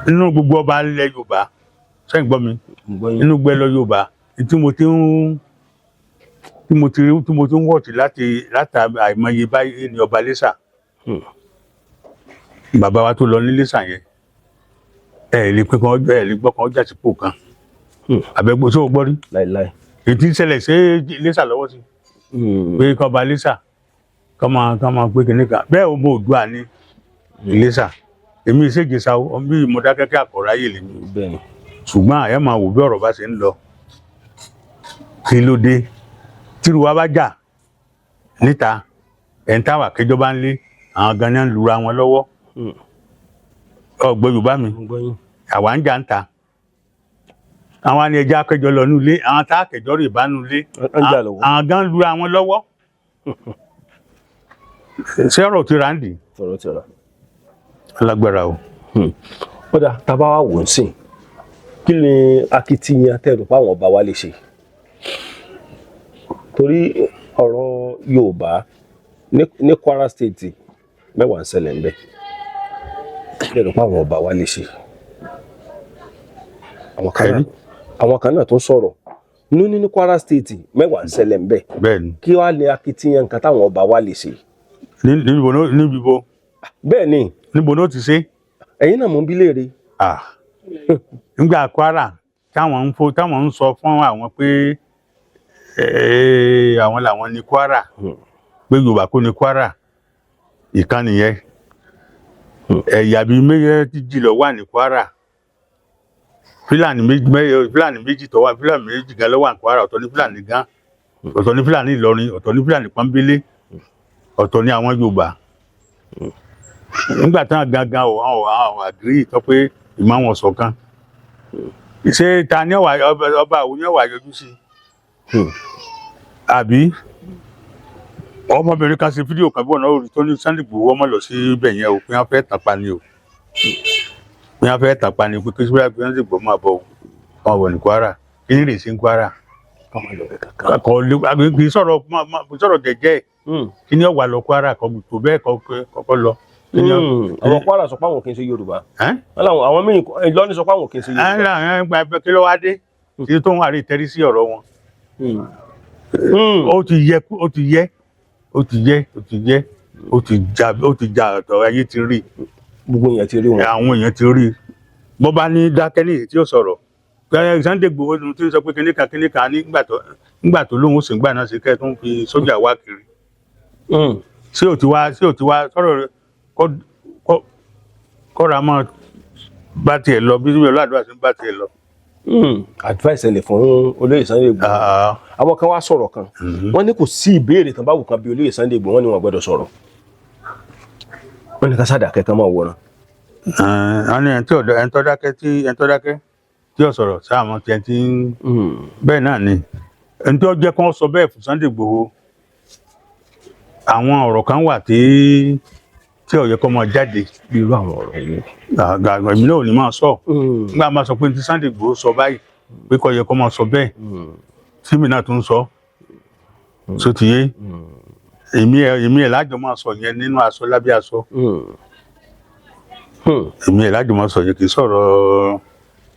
Nínú gbogbo ọba ilẹ̀ Yorùbá, sẹ́yìn gbọ́ mi, nínú gbẹ́ lọ Yorùbá tí mo ti ń tí mo ti rí, tí mo ti ń wọ̀tí láti àìmọye báyìí ní ọba Iléṣà. Bàbá wa tó lọ ní Iléṣà yẹn, ẹ lè pé kan, ẹ lè gbọ́ kan ọjà sípò kan àbẹ̀gbọ́ tó gbọ́ rí. Láìláì. Èyí tí ń ṣẹlẹ̀ sí Iléṣà lọ́wọ́ sí pé kọ́ ba Iléṣà kọ́ máa pé kìnìún kan bẹ́ẹ̀, ọmọ Oòduà ní Iléṣà. Èmi ìṣèjìṣà bí Mọdákẹ́kẹ́ àkọ́ráyè lèmi. Bẹ́ẹ̀ni. Ṣùgbọ́n ẹ máa wò bí ọ̀rọ̀ bá ṣe ń lọ. Kí ló dé tíru wa bá jà níta, ẹ̀ ń táwà kéjọba ń lé àwọn gan ni ń lura wọn lọ́wọ́. Ọgbọ́n Yorùbá mi? Mo gbọ́ yín. Àwa ń jà ń ta, àwọn àni ẹja akẹjọ lọ nulẹ, àwọn tá akẹjọ rè bá nulẹ. Wọ́n ń jà lọ́wọ́. Àwọn gan lura wọn lọ́wọ́. Ṣé ọ̀rọ̀ ti rà ń dì? Ọ̀rọ̀ ti rà. Alágbára o. Ó dà, tá a bá wà wò ó sìn, kí ni akitiyan tẹ́ rò pé àwọn ọba wa lè ṣe? Torí ọ̀rọ̀ Yorùbá ní Kwara State, mẹ́wàá ń ṣẹlẹ̀ ń bẹ̀. Kí lè rò pé àwọn ọba wa lè ṣe? Àwọn kan náà Ẹni? Àwọn kan náà tó sọ̀rọ̀ ní Kwara State, mẹ́wàá ń ṣẹlẹ̀ ń bẹ̀. Bẹ́ẹ̀ ni. Kí wàá ní akitiyan nǹkan táwọn ọba wa lè ṣe? Níbo bo? Bẹ́ẹ̀ ni. Níbo ló ti ṣe? Ẹ̀yin náà mò ń bi léèrè. Ah. Nígbà Kwara táwọn ń fo, táwọn ń sọ fún àwọn pé àwọn làwọn ní Kwara, pé Yorùbá kò ní Kwara, ìkan nìyẹn. Ẹ̀yà bíi méjì ló wà ní Kwara. Fúlàní méjì, Fúlàní méjì tó wà, Fúlàní méjì gan ló wà ní Kwara. Ọ̀tọ̀ ní Fúlàní gan, ọ̀tọ̀ ní Fúlàní Ìlọrin, ọ̀tọ̀ ní Fúlàní pọ́nbélé, ọ̀tọ̀ ní àwọn Yorùbá. Nígbà táwọn gangan ò àwọn àgírí tó pé ìmọ̀ wọn ṣọ̀kan, ṣé ta ni ọwà ọba àwọn ni ọwà yọjú sí? Àbí ọmọbìnrin kan ṣe fídíò kan bí wọn náà rí tó ní Sunday Igboho ọmọ lọ sí ibẹ̀ yẹn o, pé wọ́n fẹ́ tàpá ni o, pé wọ́n fẹ́ tàpá ni, pé kí Sunday Igboho máa bọ̀ o, ọmọ bọ̀ ní Kwara. Kí ni rè sí ní Kwara? Kọ́mọ lọ bẹ̀ kankan. Kò lè kì í sọ̀rọ̀ kì í sọ̀rọ̀ jẹ́jẹ́. Kí ni ọwà lọ Kwara kò tó bẹ́ẹ̀ kọ́kọ́ lọ. Kí ni Àwọn Kwara sọ pé àwọn kì í ṣe Yorùbá. Ẹ́? Wọ́n láwọn àwọn míì Ìlọrin sọ pé àwọn kì í ṣe Ẹ Yorùbá. ń ra ẹ ń gba ẹgbẹ́, kí ló wá dé tí tó ń wà rí tẹ́rí sí ọ̀rọ̀ wọn? Ó ti yẹ, ó ti yẹ, ó ti yẹ, ó ti yẹ, ó ti jà, ó ti jà ọ̀tọ̀, ayé ti rí. Gbogbo èèyàn ti rí wọn. Àwọn èèyàn ti rí bó bá ní dákẹ́ ní èyí tí ó sọ̀rọ̀. Ẹ, Sunday Igboho tí ń sọ pé kíníkan kíníkan nígbà tó lóun ó sì ń gbà náà sí kẹ́ tó ń fi sójà wá kiri. Ṣé ò ti wá, ṣé ò ti wá sọ̀rọ̀ rẹ̀ kọ́ra mọ́ bá tiẹ̀ lọ bí ọlọ́àdúrà sí ń bá tiẹ̀ lọ. Advice ẹ lè fún olóyè Sunday Igboho? Àwọn kan wá sọ̀rọ̀ kan, wọ́n ní kò sí ìbéèrè tán báwo kan bí olóyè Sunday Igboho, wọ́n ní wọn gbọ́dọ̀ sọ̀rọ̀, wọ́n ní ká sádà kẹ́kẹ́ máa wòran. Wọ́n ní ẹni tí ọ̀dọ́ ẹni tó dákẹ́ tí ẹni tó dákẹ́ tí ò sọ̀rọ̀ sáà mọ́ tiẹ̀ tí ń bẹ́ẹ̀ náà ni. Ẹni tó jẹ́ kí wọ́n sọ bẹ́ẹ̀ fún Sunday Igboho, àwọn ọ̀rọ̀ kan wà tí ó yẹ kó máa jáde. Bí irú àwọn ọ̀rọ̀ yìí? Àgbà èmi náà ò ní máa sọ. Nígbà máa sọ pé tí Sunday Igboho sọ báyìí pé kò yẹ kó máa sọ bẹ́ẹ̀, tí mi náà tún sọ so ti yé èmi ẹ lájọ máa sọ yẹn nínú aṣọ, lábẹ́ aṣọ. Èmi ẹ lájọ máa sọ yẹn, kì í sọ̀rọ̀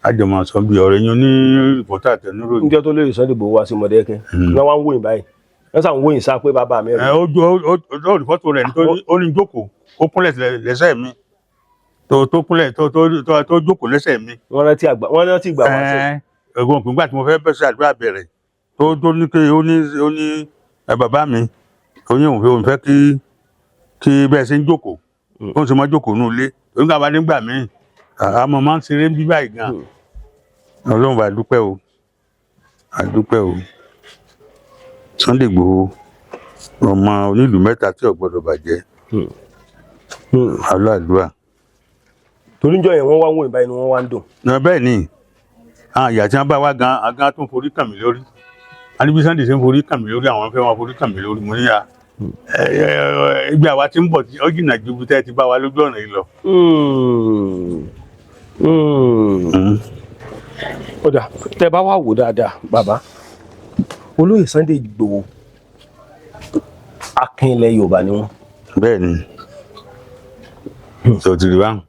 lájọ máa sọ bí ọ̀rọ̀ yẹn ní reporter àtẹnuròyìn. Níjọ́ tó lóye Sunday Igboho wá sí Mọ̀dẹ́kẹ́, wọ́n wá ń wòyìn báyìí, wọ́n sàn ń wòyìn sá pé bàbá mi ẹ rẹ̀. ó jó ó ó rí fọ́tò rẹ̀ nítorí ó ní jókòó, ó kúnlẹ̀ lẹ́sẹ̀ mi, tó kúnlẹ̀, tó jókòó lẹ́sẹ̀ mi. Wọ́n rántí àgbà, wọ́n rántí ìgbà wá sí. Ẹ̀gbọ́n òpin gbà tí mo fẹ́ bẹ̀ sí àdúrà bẹ̀rẹ̀, tó ní pé ó ní ẹ bàbá mi, ó ní òun fẹ́ kí bẹ́ẹ̀ ṣe ń jókòó, tó ń ṣe máa jókòó nù ilé nígbà bá nígbà míì àmọ́ máa ń ṣeré ń bí báyìí gan. Ọlọ́run bá dúpẹ́ o, a dúpẹ́ o. Sunday Igboho, ọmọ onílùú mẹ́ta tí ò gbọ́dọ̀ bàjẹ́, aládùúrà. Torí níjọ́ yẹn wọ́n wá ń wòyìn báyìí ni wọ́n wá ń dùn. Náà bẹ́ẹ̀ ni àwọn ìyá tí wọ́n bá wá gan agán tó ń forí kàn mí lórí, alíbi Sunday ṣe ń forí kàn mí lórí, àwọn fẹ́ wọn forí kàn mí lórí. Mo ní à ẹgbẹ́ àwa tí ń bọ̀ tí ó jìnnà ju ibi tẹ́ ẹ ti bá wa lójú ọ̀nà yìí lọ. Ó dà, tẹ́ bá wá wò dáadáa, bàbá olóyè Sunday Igboho, akin ilẹ̀ Yorùbá ni wọ́n. Bẹ́ẹ̀ ni, tó ti rí wa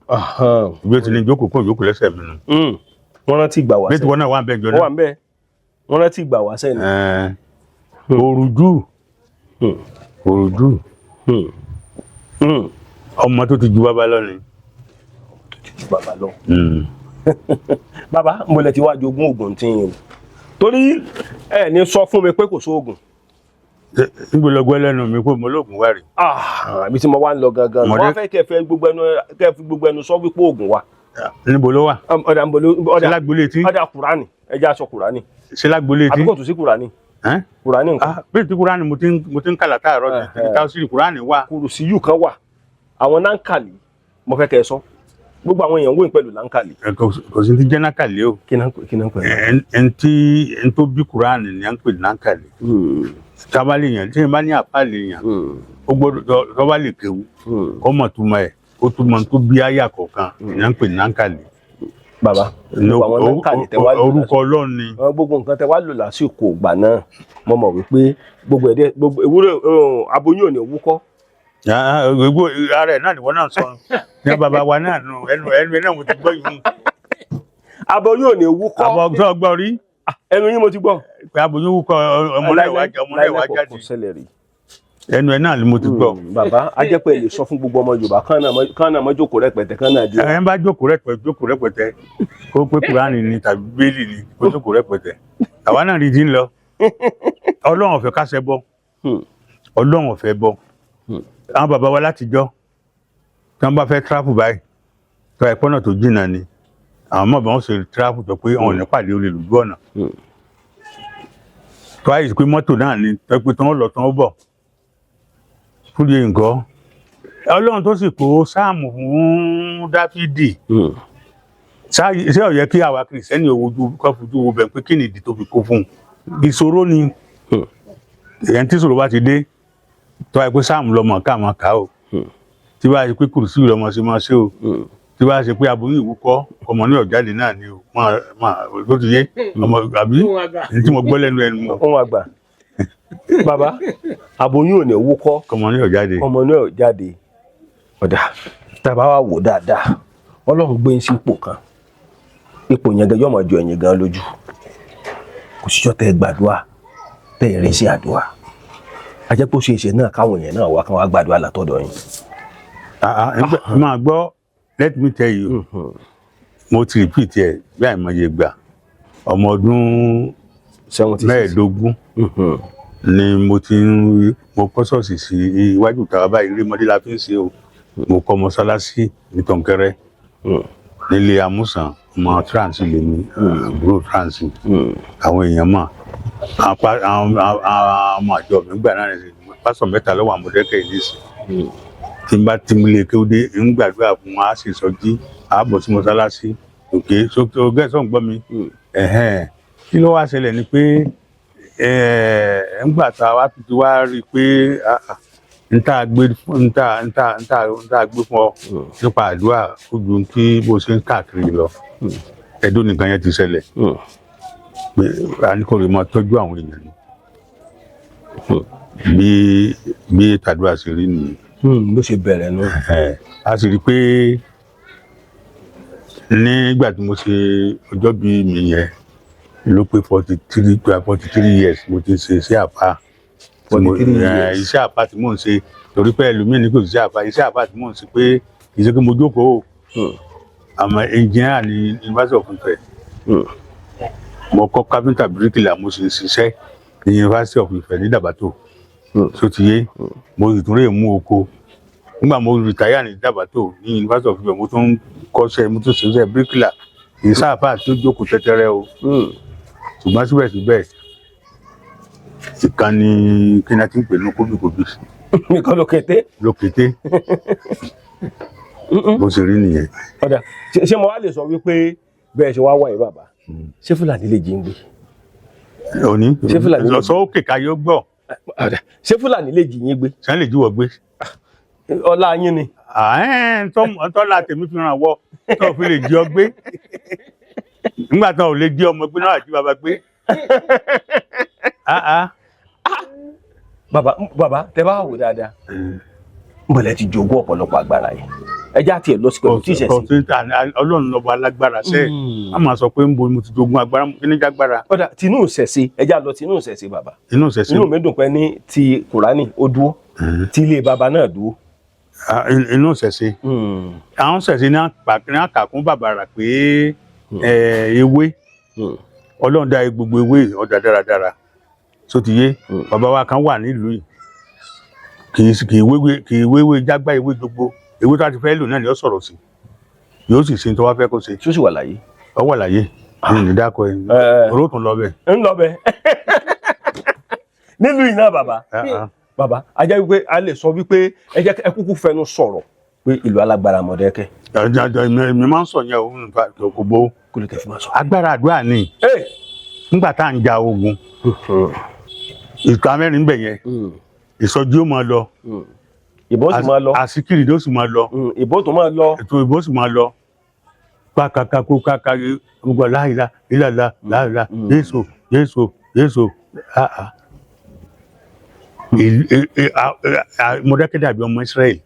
bí ó ti ní jókòó kó jókòó lẹ́sẹ̀ mi nù. Wọ́n rántí ìgbà wá Bí tí sẹ́yìn. wọ́n náà wà ń bẹ́ẹ̀ jọ Wọ́n wà náà. ń bẹ́ẹ̀, wọ́n rántí ìgbà wá sẹ́yìn. Òrùjú, òrùjú, ọmọ tó ti ju bàbá lọ ni. Bàbá lọ. Bàbá, mo lẹ ti wá jogún oògùn tí yín o, torí ẹ ní sọ fún mi pé kò sóògùn. Níbo lọ gbọ́ lẹ́nu mi pé mo lóògùn wá rí? Ah, ibi tí mo wá ń lọ gangan, Mọ̀dé- wọ́n fẹ́ kẹ́ fẹ́ gbogbo ẹnu, kẹ́ fi gbogbo ẹnu sọ wípé oògùn wà. Níbo ló wà? Ọ̀dà ń bolo Ṣé ọ̀dà lágbolé tí? Ọ̀dà, Kùránì, ẹ jẹ́ aṣọ Kùránì. Ṣé lágbolé tí? Àbíkò tún sí Kùránì? Ẹ́n? Kùránì nǹkan. Ah, bí ti Kùránì mo ti ń kà látàárọ̀ tí táwọn Kùránì wà. Kùrùsíyù kan wà, àwọn náǹkàlì, mo fẹ́ kẹ́ ẹ sọ, gbogbo àwọn èèyàn ń wé pẹ̀lú náǹkàlì. Ẹ, kò sí ti jẹ́ nákàlẹ́ o. Kí náà pẹ̀lú? Ẹn tó bí Kùránì ni à ń pè ní nákàlẹ́. Tábà lè yàn, tí yẹn bá ní àpá lè yàn, ó gbọ́dọ̀ tó bá lè kéwú, kó mọ̀ túmọ̀ ẹ̀, kó túmọ̀ tó bí àyà kọ̀ọ̀kan ni à ń pè ní nákàlẹ́. Bàbá, gbogbo àwọn náǹkàlì tẹ wá lò Orúkọ Ọlọ́run ni. Àwọn gbogbo nǹkan tẹ wá lò lásìkò ìgbà náà, mo mọ̀ wípé gbogbo ẹ̀dẹ́ gbogbo ewúrẹ́ aboyún ò ní wúkọ́. Ah, ah, gbogbo ara ẹ̀ náà ni wọ́n náà sọ ní bàbá wa náà nù ẹnu ẹ̀ náà mo ti gbọ́ yìí. Aboyún ò ní wúkọ́. Àbọ̀ tó gbọ́ rí? Ẹnu yín mo ti gbọ́. Pé aboyún wúkọ́, ọmọ náà wá ọmọ náà wá Láíláí, jáde. kò ṣẹlẹ̀ rí. Ẹnu ẹ̀ náà ni mo ti gbọ́. Bàbá, a jẹ́ pé ẹ lè sọ fún gbogbo ọmọ Yorùbá kán náà mọ́ jókòó rẹpẹtẹ, kán náà di. Ẹ ń bá jókòó rẹpẹtẹ, jókòó rẹpẹtẹ, kó pé Kùránì ni tàbí Bíbélì ni, kó jókòó rẹpẹtẹ. Àwa náà rí ti ń lọ. Ọlọ́run ò fẹ́ ká ṣẹbọ. Ọlọ́run ò fẹ́ bọ. Àwọn bàbá wa látijọ́, tí wọ́n bá fẹ́ travel báyìí, tó ẹ̀pọ́ náà tó jìnnà ni àwọn ọmọ bá wọn ṣe travel, tó pé wọn ò ní pàdé olè lójú ọ̀nà, tó àyè pé mọ́tò náà ni, tó pé tí wọ́n lọ tí wọ́n bọ̀ fúdi nǹkan. Ọlọ́run tó sì kó sáàmù fún Dáfídì, ṣé ó yẹ kí àwa Kìrìsìtẹ́nì ojú kọ́ fojú wo bẹ̀ pé kí ni ìdí tó fi kó fún un? Ìṣòro ni. Èyàn tí ìṣòro bá ti dé, tó wáyé pé sáàmù lọmọ ká máa kà ó, tí bá ṣe pé kùrùsí lọmọ ṣe máa ṣe o, tí bá ṣe pé aboyún ìwúkọ́ ọmọ ní ọ̀jáde náà ni o, máa máa tó ti yé ọmọ àbí ní tí mo gbọ́ lẹ́nu ẹnu mọ́. Ohun àgbà, bàbá, aboyún ò ní wúkọ́. Ọmọ ní ọ̀jáde. Ọmọ náà jáde. Ọ̀dà, tàbá wa wò dáadáa, Ọlọ́run gbé ń sí ipò kan, ipò yẹn gan yóò máa jọ ẹ̀yìn gan lójú. Kò síjọ́ tẹ́ ẹ gbàdúrà tẹ́ ẹ rí sí àdúrà, ajẹ́pọ̀ ṣe é ṣe náà káwọn èèyàn náà wá kán wá gbàdúrà látọ̀dọ̀ yín. Ah, ah, máa gbọ́, let me tell you, mo ti repeat ẹ bí àìmọye gbà, ọmọ ọdún 76. 15 ni mo ti ń mo kọ́ ṣọ́ọ̀ṣì sí iwájú ìta báyìí. Ilé mọ́dé la fi ń ṣe o. Mo kọ́ mọ́sálásí ní Tọ̀nkẹ́rẹ́ nílé Amúsàn, ọmọ France lèmi, àbúrò France. Àwọn èèyàn mọ̀ àwọn àwọn ọmọ àjọ mi gbà náà ní pásọ̀ mẹ́ta lọ́wọ́ àmọ́dẹ́kẹ́ yìí nísìn. Tí n bá ti mú lè kéwúdé ń gbàdúrà fún wa, á sì sọjí, á bọ̀ sí mọ́sálásí òkè sókè ọgẹ́sọ̀ ń gbọ́ mi. Ẹ̀hẹ́n. Kí ló wá ṣẹlẹ̀ ni pé ńgbà tá a wá tún ti wá rí i pé ah, ah, n tá a gbé fún ọ nípa àdúrà ó ju kí bó ṣe ń káàkiri lọ. Ẹdún nìkan yẹn ti ṣẹlẹ̀ pé a ní kò lè máa tọ́jú àwọn èèyàn ni bí tàdúrà ṣe rí nìyẹn. Bó ṣe bẹ̀rẹ̀ nù. Ẹ̀, a sì rí i pé nígbà tí mo ṣe ọjọ́ bí mi yẹn ló pé 43 years mo ti ṣe iṣẹ́ àpá. 43 years. Iṣẹ́ àpá tí mò ń ṣe, torí pé ẹlòmíì ní kò sí iṣẹ́ àpá, iṣẹ́ àpá tí mò ń ṣe pé kì í ṣe pé mo jókòó o. Àmọ́ engineer ní University of Ife. Mo kọ́ carpenter, bricklayer, mo sì ń ṣiṣẹ́ ní University of Ife ní Dàbàtò. So ti yé, mo sì tún lè mú oko. Nígbà mo retire ní Dàbàtò ní University of Ife, mo tún kọ́ṣẹ́, mo tún ṣiṣẹ́ bricklayer. Kì í sáfà tó jókòó tẹ́tẹ́rẹ́ o. Ṣùgbọ́n síbẹ̀síbẹ̀, ìkànnì kí ni a ti ń pè ní kóbìkóbì. Nìkan ló kété. Lókété, bó ṣe rí nìyẹn. Ọ̀dà, ṣé mo wá lè sọ wípé bẹ́ẹ̀ ṣe wá wà yìí, bàbá, ṣé Fúlàní lè jí ń gbé? Òní. Ṣé Fúlàní lè Lọ sọ òkè ká yóò gbọ́. Ọ̀dà, ṣé Fúlàní lè jí yín gbé? Sẹ́ni lè jíwọ́ gbé? Ọlá yín ni. Àẹ́n, tọ́lá tèmi fi ràn wọ́ tó fi lè jí ọ gbé nígbà tó ò lè jí ọmọ gbé náà àti bàbá gbé. Ah, ah. Bàbá, tẹ bá wò dáadáa, nbọ̀lẹ̀ ti jogún ọ̀pọ̀lọpọ̀ agbára yìí, ẹ já tiẹ̀ lọ sí pẹ̀lú tí ìṣẹ̀sìn. Ọlọ́run lọ́ba alágbára sẹ́ẹ̀, a máa sọ pé ń bo mo ti jogún agbára, kí ní jágbára. Ọ̀dà, tinú ìṣẹ̀ṣe, ẹ já lọ tinú ìṣẹ̀ṣe, bàbá. Inú ìṣẹ̀ṣe. Inú mi dùn pé ní ti Kùránì ó dúró, tí ilé bàbá náà dúró. Ah, inú ìṣẹ̀ṣe, àwọn ìṣẹ̀ṣe ní àkàkún bàbàrà pé ewé Ọlọ́run dá gbogbo ewé ọ̀dà dáradára, tó ti yé. Bàbá wa kan wà nílùú yìí, kì í wéwé jágbá ewé, gbogbo ewé tó a ti fẹ́ lò náà ni ó sọ̀rọ̀ sí. Yóò sì ṣe tó wá fẹ́ kó ṣe. Tí ó sì wà láyé? Ọ wà láyé, mi ò ní dákọ ẹ. Oró tún lọ bẹ. Ń lọ bẹ nílùú iná, bàbá. Bàbá, a jẹ́ wípé a lè sọ wípé ẹ jẹ́ ẹ kúkú fẹnu sọ̀rọ̀ pé ìlú alágbára Mọ̀dẹ́kẹ́. Èmi máa ń sọ yẹn o, nfa kò bó. Kó lè tẹ̀ fi máa sọ. Agbára àdúrà ni. Nígbà tá à ń ja ogun ìka mẹ́rin bẹ̀ yẹn, ìsọjí ó máa lọ. Ìbọn sì máa lọ. Àsìkiri ló sì máa lọ. Ìbọn tó máa lọ. Ètò ìbò sì máa lọ pákàkàkó káka gbogbo láìla ìlàlà láìla, Jésù, Jésù, Jésù, ah ah. Mọdákẹ́kẹ́ dàbí ọmọ Israẹli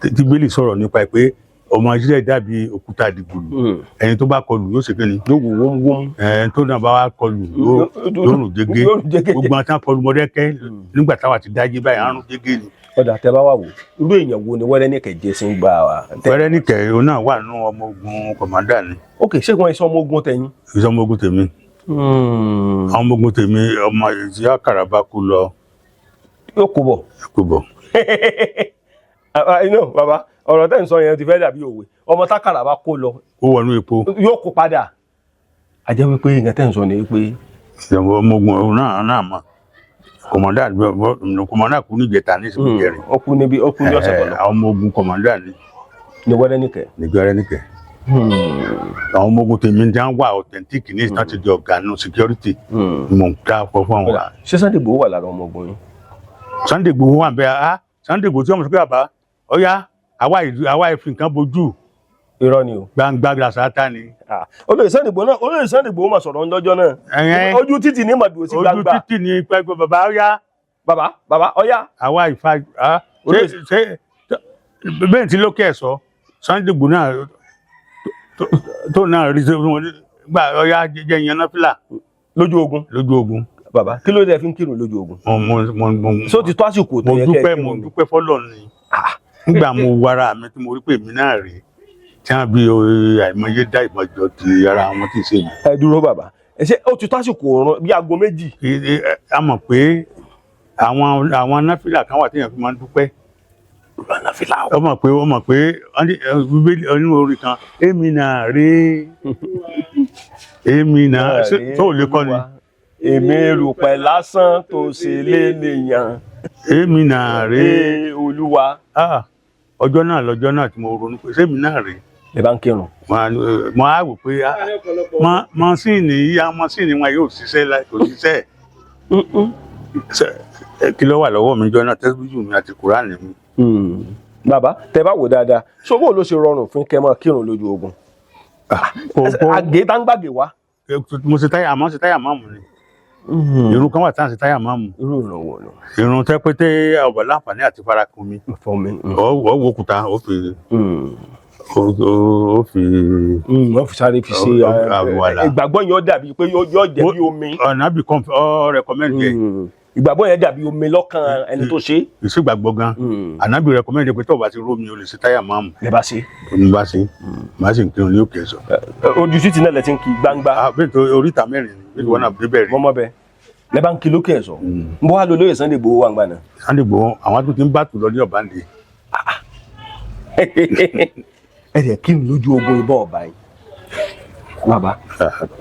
tí Bíbélì sọ̀rọ̀ nípa ẹ̀ pé ọmọ Israẹli dàbí òkúta dìgbòlù, ẹni tó bá kọlù yóò ṣe kíni? Yóò wò wómúwómú. Ẹni tó náà bá wá kọlù yóò rùn jẹgẹ. Yóò rùn jẹgẹ. Gbogbo àwọn tí wọn kọlù Mọdákẹ́kẹ́ nígbà táwa ti dájí báyìí, àrùn jẹgẹ ni. Ọ̀dà, tẹ bá wà wò, irú èèyàn wo ni Wẹ́rẹ́níkẹ́ jẹ́ sí ń gbà wá? Wẹ́rẹ́níkẹ́, òun náà wà nínú ọmọ ogun commander ni. Ok, ṣé wọn iṣẹ́ ọmọ ogun tẹ̀yìn? Ìṣe ọmọ ogun tèmi, àwọn ọmọ ogun tèmi, ọmọ ìdí àkàrà bá kú lọ. Yóò kó bọ̀. Kú bọ̀. Inú bàbá, ọ̀rọ̀ tẹ́ ń sọ yẹn ti fẹ́ dàbí òwe, ọmọ tákàrà bá kó lọ, ó wọnú epo. Yóò kó padà. A jẹ́ wípé nǹkan tẹ́ ń sọ ni wípé Ìjọba ọmọ ogun òun náà mọ̀ commander, commander kú níjẹta ní ìsìnkú kẹrin. Ó kú níbi, ó kú ní ọ̀sẹ̀ kan lọ. Àwọn ọmọ ogun commander ni. Ní Wẹ́rẹ́níkẹ́. Ní Wẹ́rẹ́níkẹ́, àwọn ọmọ ogun tèmi ní wà authentic ní ìtàn ti di ọ̀gá nù security, mò ń ká fọ́ fún àwọn. Ṣé Sunday Igboho wà lára ọmọ ogun yín? Sunday Igboho wà bẹ́ẹ̀. Ah, Sunday Igboho tí wọ́n mọ̀ sí pé bàbá ọ̀yá àwa ìlú àwa ìfi nǹkan bojú. Irọ́ ni o. Gbangba gbàsátá ni. Ah, olóyè Sunday Igboho náà, olóyè Sunday Igboho mà sọ̀rọ̀ ńlọ́jọ́ náà. Ojú títì ní màdùn sí Ojú gbangba. títì ní pẹ́pẹ́, bàbá ọ̀yá. Bàbá, bàbá ọ̀yá. Àwa ìfa ah, ṣé ṣé bẹ́ẹ̀ tí lókè ẹ̀ sọ Sunday Igboho náà tó náà rí sí wọn gbà ọ̀yá jẹ́ ìyẹn náà fìlà. Lójú ogun? Lójú ogun. Bàbá, kí ló dé fi ń kírun lójú ogun? Mo mo mo mo Só ti tó àsìkò tó mo yẹ kẹ́ ẹ dúpẹ́ kírun mo ni? dúpẹ́ fọ́lọ́run ni. Nígbà mo wo ara mi tí mo rí pé èmi náà rèé tí wọ́n bí àìmọye dá ìmọ̀jọ ti ara wọn tí ì ṣe mi. Ẹ dúró, bàbá, ẹ ṣe ó ti tó àsìkò òrùn bí aago 2? A mọ̀ pé àwọn náfìlà kan wà téèyàn fi máa ń dúpẹ́. Náfìlà? Ó mọ̀ pé wọ́n ní, Bíbélì onínú orin kan, èmi náà rèé, èmi náà ṣé tó lè kọ́ ni? Èmi erùpẹ̀ lásán tó ṣe lé nìyàn. Èmi náà rèé. Ee Olúwa. Ah, ọjọ́ náà, lọ́jọ́ náà tí mo ronú pé sẹ́mi náà rèé. Lè bá ń kírun. Mo á wò pé ah, mọ́sìnì yíyá mọ́sìnì wọn yóò ṣiṣẹ́ kò ṣiṣẹ́. Kí ló wà lọ́wọ́ mi jọ náà? Tẹ́síbíjù mi àti Kùránì mi. Bàbá, tẹ bá wò dáadáa, so bó ló ṣe rọrùn fún kẹ́ máa kírun lójú ogun? Àgé tá ń gbàgé wá. Mo ṣe táyà, àmọ́ ṣe táyà máàmù ni. Irun kan wà tá à ń ṣe táyà máàmù. Irú ìrànwọ́ nù? Irun tẹ́ pé tẹ́ ọ̀bọ̀ láǹfààní àti farakun mi. Fún mi. Ọ wo òkúta, ó fi ó fi. Wọ́n fi sáré fi ṣe Àlùwàlá. Ìgbàgbọ́ yẹn ó dàbí pé yóò jẹ́ bí omi. Ọ̀nà bí ọ recommend ẹ̀. Ìgbàgbọ́ yẹn dàbí omi lọ́kàn ẹni tó ṣe. Ìṣègbàgbọ́ gan, ànábì recommend pé tó o bá ti rómi, o lè ṣe táyà máàmù. Lè bá ṣe. Ní bá ṣe bá sì ń kírun ní òkè sọ. Ojú títì náà lẹ ti ń kí gbangba? Bẹ́ẹ̀ tó oríta mẹ́rin ni bí wọn náà débẹ̀ rí. Mọ́mọ́ bẹ́ẹ̀ lẹ bá ń kí lókè ẹ̀sọ́ ń bọ́ wá lọ lóye Sunday Igboho wà ń gbà náà. Sunday Igboho, àwọn tó ti ń bá tù lọ ní ọ̀báǹdì. Ẹ dẹ̀ kírun lójú ogun, ìbọn ọ̀bà yìí, bàbá,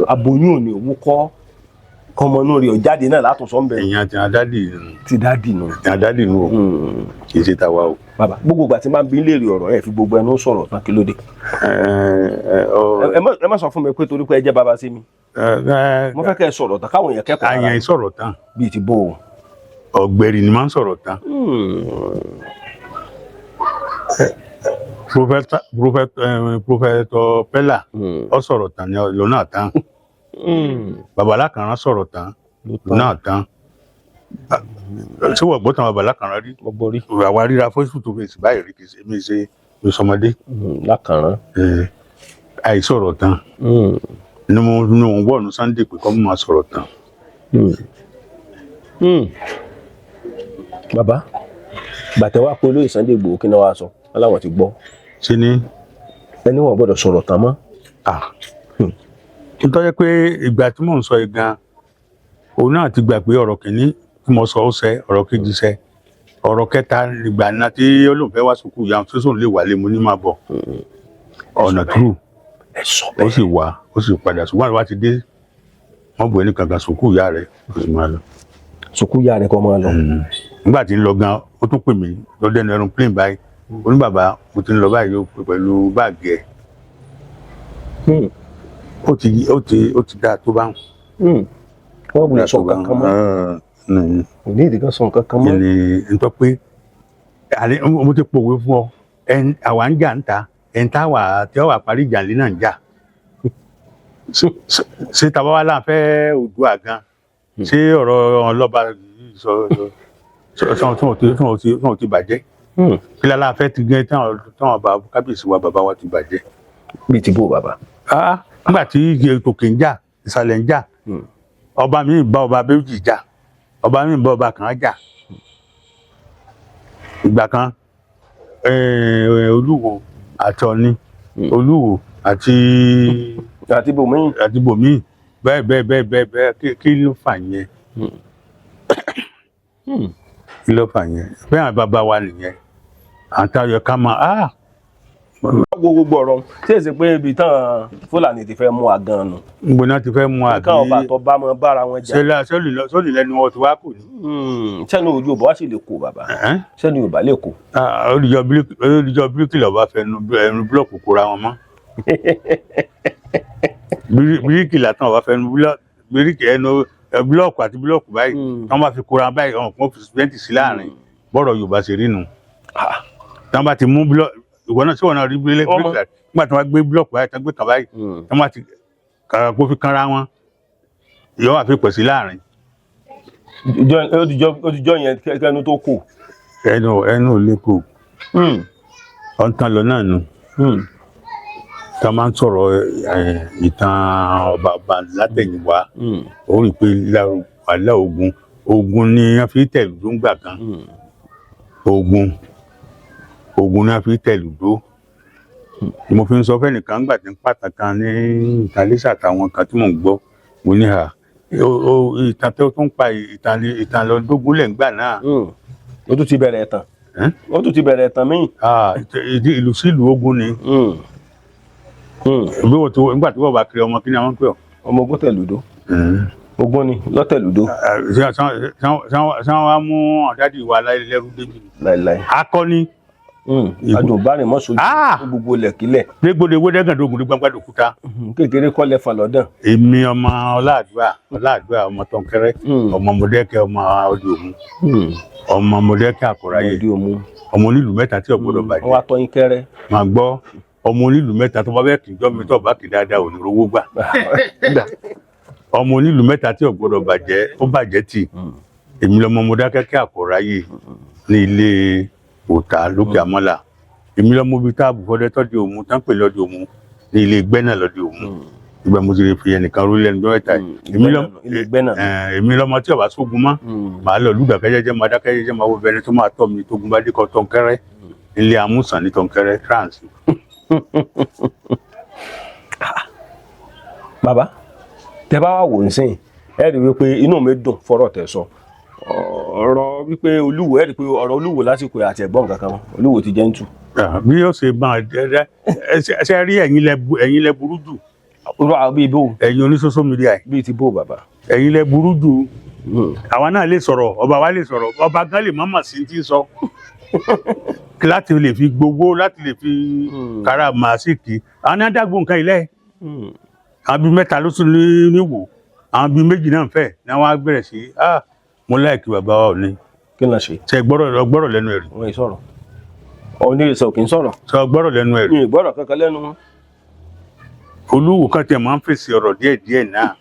aboyún ò ní owó kọ́ kọ́mọ inú rẹ̀ ò jáde náà látúnṣọ́ ń bẹ̀. Èèyàn ti àdádì. Ti dáàdì nù. Ti àdádì nù o, kì í ṣe tàwa o. Bàbá, gbogbo ìgbà tí máa ń bí léèrè ọ̀rọ̀, ẹ fi gbogbo ẹnu sọ̀rọ̀ tán, kí ló dé? Ẹ má sọ fún mi pé torí pé ẹ jẹ́ bàbá sí mi. Mo fẹ́ kẹ́ ẹ sọ̀rọ̀ tán káwọn èèyàn kẹ́kọ̀ọ́ Àyàn ara ìsọ̀rọ̀ tán. Bíi ti bó o. Ọ̀gbẹ̀rì ni máa ń sọ̀rọ̀ tán. Professor Pella ọ sọ̀rọ̀ tán ni lọ́nà tán. Babalákanran sọ̀rọ̀ tán lọ́nà tán. Ṣé wọ́n gbọ́ tán Babalákanran rí? Mo gbọ́ rí. Àwa ríra face to face báyìí rí, kì í ṣe mi ṣe mi sọmọdé. Lákàrán. Àìsọ̀rọ̀ tán ni mo ní òun wọ̀nù Sunday pé kọ́ mọ́ máa sọ̀rọ̀ tán. Bàbá, gbàtẹ́ wá pé olóyè Sunday Igboho, kí ni wàá sọ? Wọn láwọn ti gbọ́. Ṣe ni? Ẹni wọn gbọ́dọ̀ sọ̀rọ̀ tán mọ́. Ah, nítorí pé ìgbà tí mò ń sọ yìí gan, òun náà ti gbà pé ọ̀rọ̀ kìíní tí mo sọ ó ṣẹ, ọ̀rọ̀ kejì ṣẹ, ọ̀rọ̀ kẹta ìgbà náà tí olóńfẹ́ wá sùkúù yà tó sóun lè wálé, mo ní máa bọ̀. Ọ̀nà túrù. Ẹ sọ Ó bẹ́ẹ̀. sì wá, ó sì padà, ṣùgbọ́n àwa ti dé, wọ́n bu ẹni kankan, sùkúù ìyá rẹ̀, ó sì máa lọ. Sùkú ìyá rẹ̀ kọ́ máa lọ. Nígbà tí ń lọ gan, ó tún pè mí lọ́dẹ̀ ní aeroplane báyìí. Ó ní, "Bàbá, mo ti ń lọ báyìí ó," pẹ̀lú báàgì ẹ̀. Ó ti dáa tó bá ń. Wọ́n wulẹ̀ sọ nǹkan kan mọ́. Kò ní ìdí kan sọ nǹkan kan mọ́. Ní ntọ́ pé àní mo ti pòwe fún ọ, ẹn àwa ń jà ń ta ẹn tá wà tí ó wà parí ìjà lé náà ń jà. Ṣé tàbá wa là ń fẹ́ Oòduà gan, ṣé ọ̀rọ̀ ọlọ́ba sọ sọ sọ tí wọ́n ti bàjẹ́? Kí lálá fẹ́ ti gẹ́ táwọn bá kábíyèsí wa, bàbá wa ti bàjẹ́? Bíi ti bó, bàbá? Ah, nígbà tí tòkè ń jà, ìsàlẹ̀ ń jà, ọba mi bá ọba méjì jà, ọba mi bá ọba kan jà. Ìgbà kan, Olúwo àti Ọ̀ni, Olúwo àti Àti bòmíì. Àti bòmíì, bẹ́ẹ̀ bẹ́ẹ̀ bẹ́ẹ̀ bẹ́ẹ̀ bẹ́ẹ̀. Kí ló fà yẹn? Kí ló fà yẹn? Bẹ́ẹ̀ àwọn bàbá wa nìyẹn àtàyọ̀ ká máa ah. Wo gbogbo ọ̀rọ̀ tí èsì pé ibi tán Fúlàní ti fẹ́ mú wa gan nu. Ngbọ̀n náà ti fẹ́ mú àbí? Káwọn ọba tó bá mọ bára wọn jà. Sọ́ọ̀lì lẹ́nu wọn ti wá kò ní. Sẹ́nu ojú Yorùbá wá sì lè kó, bàbá? Sẹ́nu Yorùbá lè kó? Ah, olùjọ bíríkìlà ọba fẹnu ẹnu búlọ̀kù kóra wọn mọ́. Bíríkìlà tán ọba fẹnu bíríkì ẹnu búlọ̀kù àti búlọ̀kù báyìí, tí wọ́n bá fi kóra wọn báyìí, ọ̀hún kò fi sìmẹ́ǹtì sí láàrin. Bọ́rọ̀ Yorùbá ṣe rí nu. Tí wọ́n bá ti mú búlọ̀kù, ìwọ náà, tí wọ́n náà rí bíríkìlà nígbà tí wọ́n bá gbé búlọ̀kù báyìí, tí wọ́n gbé kàn báyìí, tí wọ́n bá ti kàrà kó fi kanra wọn, yọ wà fi pẹ̀ sí láàrin. Ó ti jọ yẹn kẹnu tó kù. Ẹnu ò lè kó ọ̀ntàn lọ náà nu. Tá a máa ń sọ̀rọ̀ ìtàn ọba ọba látẹ̀yìnwá, ó rí i pé wàhálà, ogun, ogun ni wọ́n fi tẹ̀lú dó ńgbà kan. Ogun, ogun ni wọ́n fi tẹ̀lú dó. Mo fi ń sọ fẹ́nìkan ńgbà tí ń pàtàkì kan ní ìtàlẹ́sà àtàwọn kan tí mò ń gbọ́, mo ní à ìtàn tó tún pa ìtàn ìtàn lọ dógúnlẹ̀ ńgbà náà. Ó tún ti bẹ̀rẹ̀ ẹ̀tàn. Ẹ́n? Ó tún ti bẹ̀rẹ̀ ẹ̀tàn míì. Ah, ìlú sílùú ogun ni. Bí wọ́n ti nígbà tí wọ́n bá kiri ọmọ, kí ni àwọn ń pè ọ́? Ọmọ ogun tẹ̀lúdó. Ogun ni lọ́tẹ̀lúdó. Ṣé wọ́n wá mú ọ̀dádì wa lẹ́rú débi? Láìláì. Akọni. Adùnbárìn mọ́ sojú. Ah! Gbogbo lẹ̀kílẹ̀. Dégbòde wédẹ́gàdógún ní gbangba dòkúta. Kékeré kọ́lẹ̀ falọ̀dàn. Èmi ọmọ Ọláàdúrà, Ọláàdúrà ọmọ Tọ́nkẹ́rẹ́, ọmọ Mọdẹ́kẹ́, ọmọ ọdẹ Òmu, ọmọ Mọdẹ́kẹ́ Àkọ́ráyè. Ọdẹ Òmu. Ọmọ onílù mẹ́ta tí ò gbọ́dọ̀ Wọ́n bàjẹ́. wá tọ́yín kẹ́rẹ́. Máa gbọ́, ọmọ onílù mẹ́ta tó bá bẹ́ẹ̀ kì í jọ́ mi, tó bá kì í dáadáa, ò ní rówó gbà. Gbà. Ọmọ onílù mẹ́ta tí ò gbọ́dọ̀ bàjẹ́, ó bàjẹ́ tì. Èmi lọmọ Mọdákẹ́kẹ́ Àkọ́ráyè ní ilé òòtà lókè àmọ́là. Èmi lọmọ ibi tá a bù fọdẹ tọ́jú Òmu tán pè lọ́dẹ Òmu ní ilé gbẹ́nà lọ́dẹ Òmu. Ìgbà mo ti lè fi ẹnìkan rú lẹ́nu mẹ́ta yìí. Èmi lọmọ Ilé gbẹ́nà. Èmi lọmọ tí ọba sógun mọ́, màá lọ lùdàkẹ́jẹ́jẹ́, máa dákẹ́jẹ́jẹ́, máa wo bẹni tó máa tọ́ mi tógun bá dé kọ́ Tọ́nkẹ́rẹ́ ilé amúsàn ní Tọ́nkẹ́rẹ́ trans. Bàbá, tẹ bá wà wò ń sìn, ẹ rí wípé inú mi dùn fọ́rọ̀ tẹ́ sọ, ọ̀rọ̀ wípé Olúwo, ẹ rí pé ọ̀rọ̀ Olúwo lásìkò àti ẹ̀gbọ́n kankan mọ́. Olúwo ti jẹ́ ń tù. Ah, bí yóò ṣe máa jẹ ẹ rí, ẹ̀yin lẹ burú jù. Irú àwọn bíi bó? Ẹ̀yin oní social media yìí. Bíi ti bó, bàbá? Ẹ̀yin lẹ burú jù. Àwa náà lè sọ̀rọ̀, ọba wa lè sọ̀rọ̀, ọba gan lè mọ̀mọ̀ sí ti sọ láti lè fi gbowó, láti lè fi kára màsíkì. Àwọn náà dàgbò nǹkan ilẹ̀. Àwọn bíi mẹ́ta ló tún ní níwò, àwọn bíi méjì náà fẹ́ ní àwọn á bẹ̀rẹ̀ sí. Ah, mo láìkí bàbá wa òní. Kí ló ṣe? Ṣe gbọ́rọ̀ gbọ́rọ̀ lẹ́nu ẹ̀rí? Wọ́n yìí sọ̀rọ̀, onírìsọ kì í sọ̀rọ̀. Ṣe gbọ́rọ̀ lẹ́nu ẹ̀rí? Mi ì gbọ́rọ̀ kankan lẹ́nu wọn. Olúwo kan tiẹ̀ máa ń fèsì ọ̀rọ̀ díẹ̀díẹ̀ náà,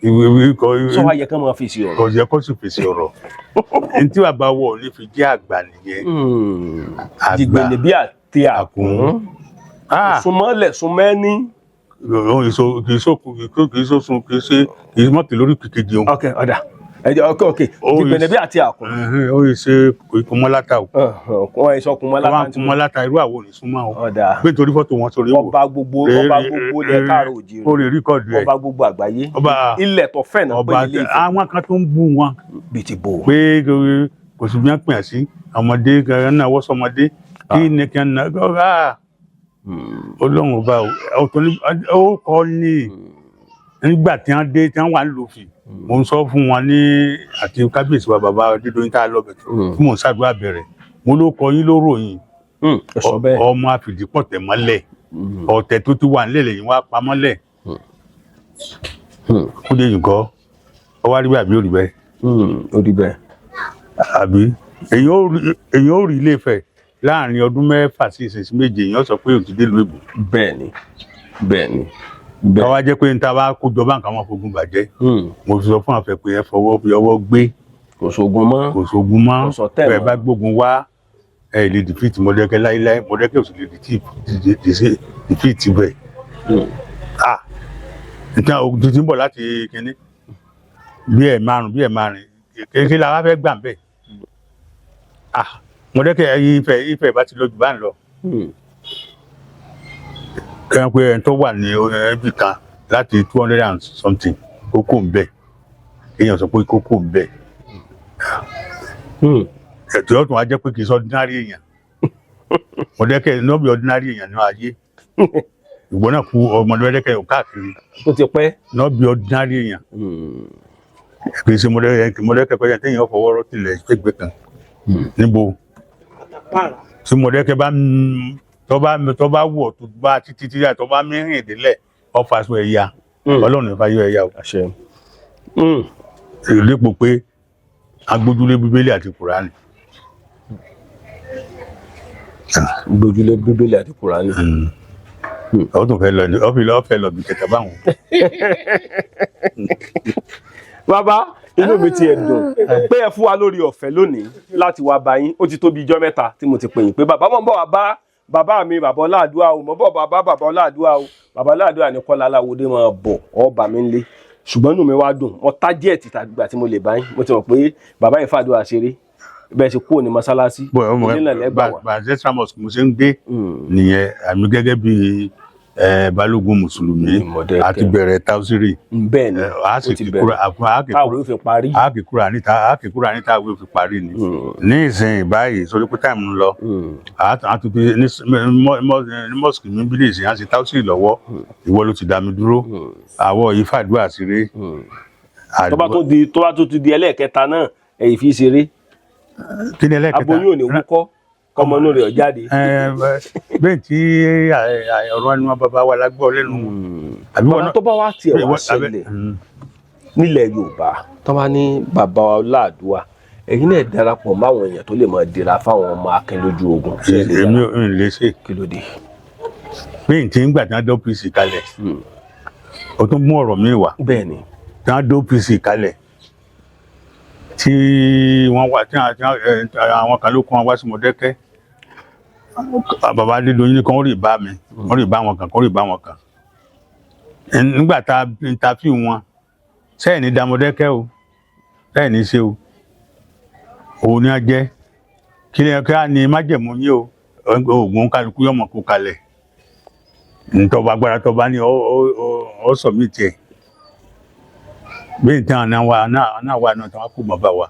ìwé ìwé kọ. Sọ wá yẹ kán máa fèsì ọ̀rọ̀? Kò yẹ kó sì fèsì ọ̀rọ̀. Ní tí bàbá wọ̀ ní fi jẹ́ àgbà nìyẹn. Àgbà. Jìgbìnì bí àti àkùn. Ah! Súnmọ́lẹ̀ súnmẹ́ni. Òun èso kì í sókun, kì í sósun, kì í ṣe, kì í mọ̀tì lórí kìkejì òun. Ok, ọ̀dà ẹ̀jẹ̀, ok. Ó Jìgbìnì bí àti àkùn. Ó yìí ṣe kò í kún mọ́ láta o. Wọ́n yìí sọkùn mọ́ Wọ́n á látà. kún mọ́ láta, irú àwọn ò ní súnmọ́ o. Ọ̀dà. Pé torí fọ́tò wọn sórí wò. Ọba gbogbo lẹ káàrọ̀ òjìrì. Ó lè record ẹ̀. Ọba gbogbo àgbáyé. Ọba Ilẹ̀ tó fẹ̀ náà pé ọba ilé Ifẹ̀. Àwọn kan tó ń bú wọn Bíi ti bò? Pé kò sí bí wọ́n pè é sí ọmọdé kan náà wọ́sọ ọmọdé kí ni kí wọ́n náà. Ọlọ́run ọba ọ̀tọ̀ ní ó kọ́ ní nígbà tí wọ́n dé, tí wọ́n wà ń lòfì, mo ń sọ fún wọn ní àti kábíyèsí wa, bàbá Adédoyin, tá a lọ bẹ̀, tí mò ń ṣàdúrà bẹ̀rẹ̀, mo ló kọ yín lóró yìí. Ẹ sọ bẹ́ẹ̀. Ọmọ àfìdípọ̀tẹ̀ mọ́lẹ̀, ọ̀tẹ̀ tó ti wà nílẹ̀ lẹ́yìn wá pamọ́lẹ̀. Ó dé yìí kọ́ ọ wá rí bẹ́ẹ̀ àbí ó rí bẹ́ẹ̀? Ó rí bẹ́ẹ̀. Àbí èyàn ó rí Ilé Ifẹ̀ láàrin ọdún 6 sí ìsinsìn 7, èyàn sọ pé òun ti dé ìlú èbó. Bẹ́ẹ̀ ni, bẹ́ẹ̀ ni, bẹ́ẹ̀. Káwá jẹ́ pé n ta bá kó jọba nǹkan wọn fogun bàjẹ́. Mo fi sọ fún àfẹ pé ẹ fọwọ́ fi ọwọ́ gbé. Kò sógun mọ́. Kò sógun mọ́. Kò sọ̀tẹ̀ Bẹ́ẹ̀ mọ́. bá gbógun wá, ẹ lè defeat Mọdákẹ́kẹ́ láíláí. Mọdákẹ́kẹ́ ò sì lè defeat bẹ́ẹ̀. Ah, nǹkan ogun tuntun ń bọ̀ láti kínní bí ẹ̀ márùn bí ẹ̀ márùn kékeré la wá fẹ́ gbà ń bẹ̀. Ah, Mọdákẹ́kẹ́, ẹ̀yin Ifẹ̀, Ifẹ̀ bá ti lọ jù bá ń lọ. Kẹ́hìn pé ẹni tó wà ní ẹbí kan láti 200 and something kókó ń bẹ̀, èèyàn sọ pé kókó ń bẹ̀. Ẹ̀tọ́ ọ̀tún wa jẹ́ pé kì í sọ ordinary èèyàn. Mọdákẹ́kẹ́ no be ordinary èèyàn ní ayé ìgbọ́n náà kú ọmọ Mọdákẹ́kẹ́ ò káàkiri. Ó ti pẹ́. No be ordinary èèyàn. Kì í ṣe Mọdákẹ́kẹ́. Mọdákẹ́kẹ́ kọjá téèyàn fọwọ́ rọ́ tilẹ̀ gbẹgbẹ kan níbo tí Mọdákẹ́kẹ́ bá ń tó bá wọ̀, tó bá títí tí tó bá mìíràn délẹ̀, ọfà aṣọ ẹ̀yà. Ọlọ́run ìfà yọ ẹ̀yà o. Àṣẹ. Dípò pé agbójúlé Bíbélì àti Kùránì. Gbójúlé Bíbélì àti Kùránì. Ó tún fẹ́ lọ ní ọ́fíìsì ọ̀fẹ́ lọ bí kẹta báwọn. Bàbá, inú mi ti ẹ̀ dùn pé ẹ fún wa lórí ọ̀fẹ́ lónìí láti wá bá yín. Ó ti tó bí ijọ́ mẹ́ta tí mo ti pè yín pé bàbá, mọ̀ ń bọ̀ wá bá bàbá mi, bàbá ọláàdúrà o, mọ̀ ń bọ̀ bàbá, bàbá ọláàdúrà o, bàbá ọláàdúrà ní Kọ́lá Aláwọ̀dé máa bọ̀ ọ́ bà mí ńlé. Ṣùgbọ́n inú mi wá dùn, mo tá díẹ̀ tìta gbà tí mo lè bá yín. Mo ti mọ̀ pé bàbá yìí fàdúrà ṣeré bẹ́ẹ̀ ṣe kúrò ní mọ́sálásí Bọ́ ọmọ ilé náà lẹ́gbàá wà. Bá Central Mosque mo ṣe ń gbé nìyẹn. Àmì gẹ́gẹ́ bí balógun mùsùlùmí Mọ̀dẹ́kẹ́. àti bẹ̀rẹ̀ tausiri. Bẹ́ẹ̀ ni. A sì Ó ti kí bẹ̀rẹ̀. kúrò Táwọn yóò fi parí. A kì kúrò níta, àwọn fi parí ni ní ìsìn báyìí, sórí pé time ń lọ. Àtúntò ní mosque mi bí ní ìsìn, à ń ṣe tausiri lọ́wọ́. Ìwọ ló ti dá mi dúró, àwọ̀ yìí fàdúrà ṣeré. Tó bá tó ti di ẹlẹ́ẹ̀kẹta náà, èyí fi ṣeré. Kí ni ẹlẹ́ẹ̀kẹta? Aboyún ò ní wúkọ́ kọmọ inú rẹ̀ ó jáde. Bẹ́ẹ̀ tí ọ̀rọ̀ ẹnu bàbá wa la gbọ́ lẹ́nu àbí wọn Bàbá, tó bá wá tiẹ̀ wá ṣẹlẹ̀ nílẹ̀ Yorùbá, tó bá ní bàbá wa láàdúrà, ẹ̀yin náà darapọ̀ máwọn èèyàn tó lè máa dira fáwọn ọmọ akin lójú ogun. Ṣé ẹ lè Èmi dára? ò lè ṣe. Kí ló dé? Bẹ́ẹ̀ tí ń gbà tí wọ́n dé OPC kalẹ̀, o tún mú ọ̀rọ̀ mi wá. Bẹ́ẹ̀ ni. Tí wọ́n dé OPC kalẹ̀, tí wọ́n wá tí àwọn kan ló kó wọn wá sí Mọ̀dẹ́kẹ́, bàbá Adédoyin ní kàn rí bá mi, wọ́n rí bá wọn kan, kàn rí bá wọn kan. Nígbà tá a interview wọn, sẹ́yìn ní dàmọ́dẹ́kẹ́ o, sẹ́yìn ní ṣe o, òun ni a jẹ́ kí ni kí á ní májẹ̀mú yín o. Oògùn kálukú yọmọ kó kalẹ̀, ntọ́ba agbára tọ́ba ní ọ sọ mí tiẹ̀ bí n tán náà wà náà wà náà tí wọ́n kó mọ́ bá wa.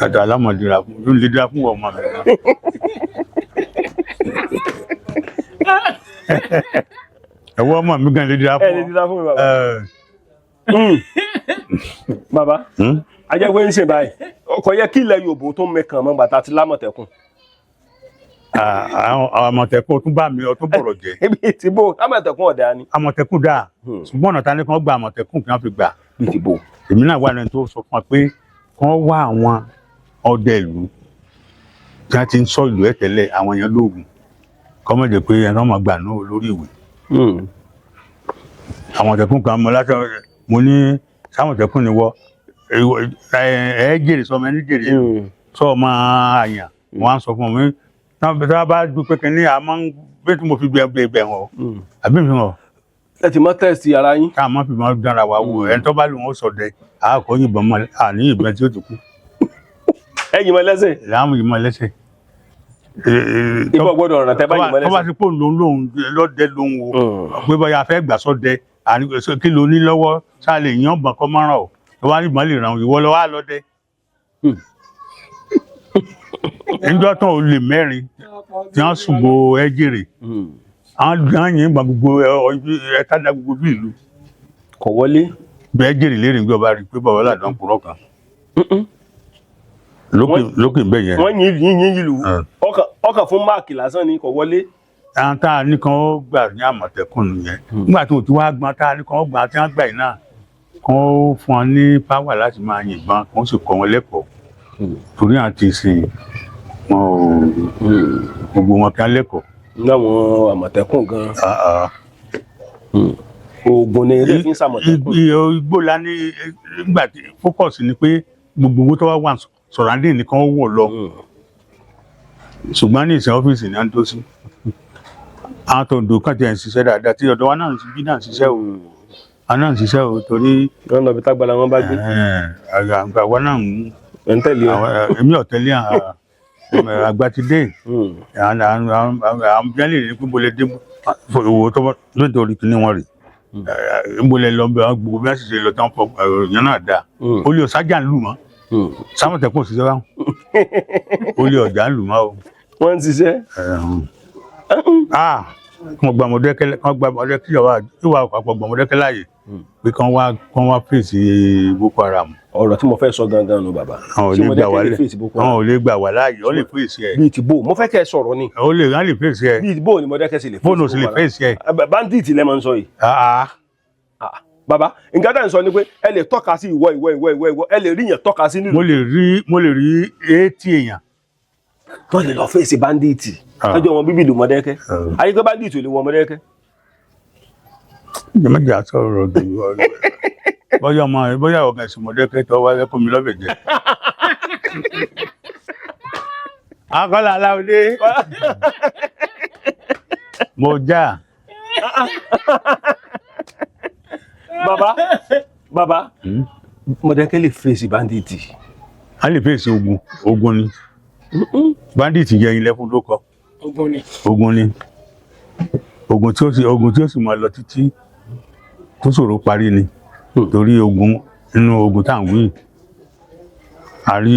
Tàtà alámọ̀déra fún yóò lè dira fún ọmọ mi náà. Ẹ̀wọ́ ọmọ mi gan lè dira Ẹ fún lè ọ. dira fún mi, bàbá. Bàbá, ajẹ́pẹ́ ń ṣe báyìí, kò yẹ kí ilẹ̀ Yorùbá tó mẹ́kàn mọ́ gbàtà ti lámọ̀tẹ́kùn. Àwọn Àmọ̀tẹ́kùn tún bá mi, ọtún bọ̀rọ̀ jẹ́. Ibi ìtìbò lámọ̀tẹ́kùn ọ̀dà ni. Àmọ̀tẹ́kùn dáa, ṣùgbọ́n ọ̀nà ta ni kí wọ́n gba Àmọ̀tẹ́kùn kí wọ́n fi gbà. Bí ìtìbò? Èmi náà wà lẹ́nu tó sọ fún wa pé kí wọ́n wá àwọn ọdẹ ìlú tí wọ́n ti ń sọ ìlú ẹ̀ tẹ́lẹ̀, àwọn èèyàn lóògùn, kọ́ mọ̀ jẹ́ pé ẹ̀rọ máa gbà náà lórí ìwé. Àmọ̀tẹ́kùn kan mọ láti mo ní sàmọ̀tẹ́kùn ni wọ́ ẹ ẹ jèrè sọmọ ẹni jèrè sọ ọmọ àyàn. Wọn á sọ fún mi tí wọ́n bá dúpẹ́ kínní àmọ́ bí tí mo fi gbẹ gbẹ gbẹ wọn àbí mi hàn. Ẹ ti mọ test ara yín. Ká má fi máa dára wa wò. Ẹni tó bá lòun ó sọdẹ àkọ́ yìnbọn mọ́ àní ìbọn tí ó ti kú. Ẹ yìnbọn lẹ́sẹ̀. Làwọn yìnbọn lẹ́sẹ̀. Ìbọn gbọ́dọ̀ ràn tẹ́ bá yìnbọn Tó bá lẹ́sẹ̀. ti pò lòun lòun lọ́dẹ lòun o, pé bóyá fẹ́ gbà sọdẹ àní kí ló ní lọ́wọ́ ṣáà lè yàn bọ̀n kọ́ mọ́ràn o, tó bá ní ìbọn lè ràn ìwọ lọ́wọ́ á lọ́dẹ. Níjọ́ tán olè mẹ́rin tí wọ́n ṣùgbọ́ ẹ́jìrì, àwọn yìí gba gbogbo ẹ̀ka dá gbogbo bí ìlú. Kò wọlé. Bí ẹ́jìrì lérè ń gbé ọba rí i pé bàbá làdán purọ́ kan lókè lókè bẹ́ẹ̀ yẹn. Wọ́n yìn yìn yìn ìlú. Ọkàn fún máàkì lásán ni, kò wọlé. Àwọn tá a ní kan ó gbà ní Àmọ̀tẹ́kùn nìyẹn. Nígbà tí wọ́n ti wá gbọ́n, tá a ní kan ó gbà tí wọ́n gbà yìí náà, kan ó fún wọn ní power láti máa yìnbọn, kan ó sì kọ́ wọn lẹ́kọ̀ọ́, torí àti ìsìn wọn ò gbogbo wọn kí wọ́n lẹ́kọ̀ọ́. Láwọn Àmọ̀tẹ́kùn gan, oògùn ni ilé fi ń sàmọ̀tẹ́kùn. Igbó la ní nígbà tí focus ni pé gbogbo owó tó wá wà sọ̀ràndín nìkan ó wọ̀ lọ, ṣùgbọ́n ní ìsìn ọ́fíìsì ní à ń tó sí. Àwọn tó ń do kàn tiẹ̀ ń ṣiṣẹ́ dáadáa, tí ọ̀dọ̀ wa náà bí náà ń ṣiṣẹ́ o, àwọn náà ń ṣiṣẹ́ o, torí Wọ́n lọ bí tágbára wọn bá gbé. Àgbà wa náà ń Ẹ̀ ń tẹ̀lé wọn. Èmi ò tẹ̀lé àgbà ti dé. Àwọn bí wọ́n lè rí pé mo lè dé owó tó bá nítorí kíní wọn rè mo lè lọ bẹ gbogbo bí wọ́n sì ṣe lọ tán fọ ìyẹn náà dáa. Olè ọ̀sájà ń lù mọ́, sámọ̀tẹ̀kùn òṣìṣẹ́ wa, olè ọ̀jà ń lù mọ́ o. Wọ́n ń ṣiṣẹ́. Ah, kàn gba Mọ̀dẹ́kẹ́, kàn gba Mọ̀dẹ́kẹ́, kíwà àpapọ̀ gba Mọ̀dẹ́kẹ́ láàyè pé kàn wá fèsì Boko Haram. Ọ̀rọ̀ tí mo fẹ́ sọ gangan nu, bàbá. Àwọn ò Ṣé lè gbà Mọ̀dẹ́kẹ́ wá lè lẹ̀ fèsì Boko àwọn Haram? ò lè gbà wá láàyè, ó lè fèsì ẹ̀. Bíi ti bò, mo fẹ́ kẹ́ ẹ sọ̀rọ̀ ni. Ó lè wọ́n lè fèsì ẹ̀. Bíi bò ni Mọ̀dẹ́kẹ́ sì lè fèsì Fóònù ò sì lè Boko Haram? fèsì ẹ̀. Bandit lẹ máa ń sọ yìí. Ah. Ah, bàbá, nǹkan tá à ń sọ ni pé ẹ lè tọ́ka sí ìwọ, ìwọ, ìwọ, ìwọ, ìwọ, ẹ lè rí yẹn tọ́ka sí Mo nílùú. lè rí 80 èèyàn. Tó lè lọ fèsì bandit. Ah. Tọ́jú ọmọ bíbí ìlú Mọ̀dẹ́kẹ́. Ah. Ayé pé bandit ò lè wọ Mọ̀dẹ́kẹ́. Jẹ́mẹ́jà sọ̀rọ̀ dùn bóyá ọmọ bóyá ọ̀gá ẹ̀sìn Mọ̀dẹ́kẹ́ tó wá lẹ́kọ̀ọ́ mi lọ́bẹ̀ jẹ́. Akọ́lá aláwọ̀dé mo já. Bàbá, bàbá, Mọ̀dẹ́kẹ́ lè fèsì bandit? A lè fèsì ogun, ogun ni bandit jẹ́ ilẹ̀kùn ló kọ. Ogun ni. Ogun ni, ogun tí ó sì máa lọ títí tó ṣòro parí ni, torí ogun nínú ogun tá à ń wí, a rí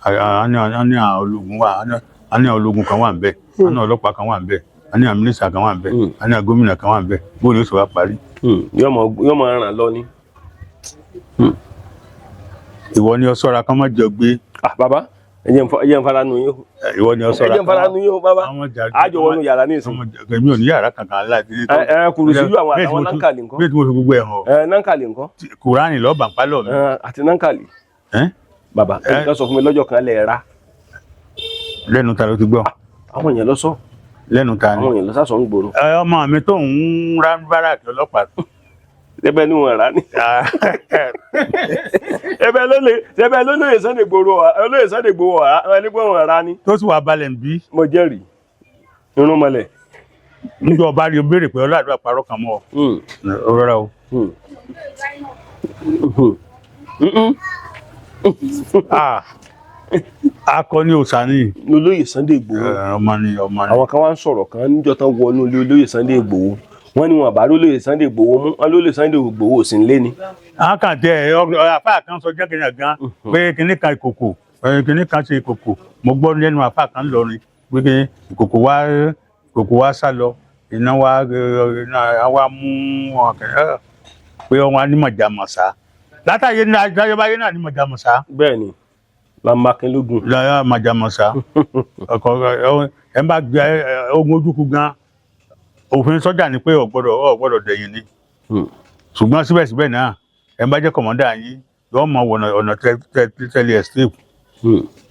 a ní àwọn ológun wà, a ní àwọn ológun kan wà ń bẹ, a ní ọlọ́pàá kan wà ń bẹ, a ní àwọn mínísítà kan wà ń bẹ, a ní àwọn gómìnà kan wà ń bẹ. Bóyá ó sì wá parí. Yóò mọ ràn lọ ni. Ìwọ ni ọ ṣọ́ra kán má jọ gbé. Ah, bàbá, ẹ jẹ́ n fara nu yín o. Ìwọ ni ọ Ẹ ṣọ́ra. jẹ́ n fara nu yín o, bàbá. Àjọ wọnú yàrá ní ìsìn. Èmi ò ní yàrá kankan láti. Ẹ ẹ kùrùsí yú àwọn àtàwọn nankali ńkọ́? Bí tí mo fi gbogbo ẹ̀ hàn. Ẹ nankali ńkọ́? Kùránì lọ́ọ̀bà ń pálọ̀ mi. Ẹ àti nankali. Ẹ́? Bàbá, ẹnìkan sọ fún mi lọ́jọ́ kan lẹ ra. Lẹ́nu ta ló ti gbọ́? Àwọn èèyàn lọ sọ. Lẹ́nu ta ni? Àwọn èèyàn lọ sásọ ń gbòòrò. Ẹ, ọmọ mi tó ń rá báràkì ọlọ́pàá. Ẹbẹ ni wọn rà ní. Ẹbẹ ló lóye Sunday Igboho, olóyè Sunday Igboho ọ̀rá ẹni pé wọn rà ní. Tó sì wà balẹ̀ ń bí. Mo jẹ́rìí irun mọ́lẹ̀. Níjọ́ ọba rí o béèrè pé ọlọ́àdúrà parọ́ kan mọ́ ọ rọra o. Ah, akọni òòṣà ni. Olóyè Sunday Igboho. Ẹ, ọmọ ni, ọmọ ni. Àwọn kan wá ń sọ̀rọ̀ kan níjọ́ tán wọnú ilé olóyè Sunday Igboho, wọ́n ní wọn àbá olóyè Sunday Igboho mú wọn, lólóyè Sunday Igboho ò sí nílé ni. Àwọn kan tẹ ẹ àfáà kan sọ jákèjá gan pé kinní kan ìkòkò, kinní kan ṣe ìkòkò. Mo gbọ́ lẹ́nu àfáà kan lọrin pé kí ìkòkò wá sá lọ, iná wá iná wá mú wọn pé wọn á ní mọ̀jàmọ̀sá látàyè ní àjọyọ̀báyé náà ní mọ̀jàmọ̀sá. Bẹ́ẹ̀ ni lamakinlógún. Láyà mọ̀jàmọ̀sá ọkọ ẹ bá gbé ogun ojúkú gan, òfin sọ́jà ni pé ò gbọ́dọ̀ dẹ̀yìn ni, ṣùgbọ́n síbẹ̀síbẹ̀ náà ẹ bá jẹ́ commander yín yóò mọ ọ̀nà tẹ́lẹ̀ escape.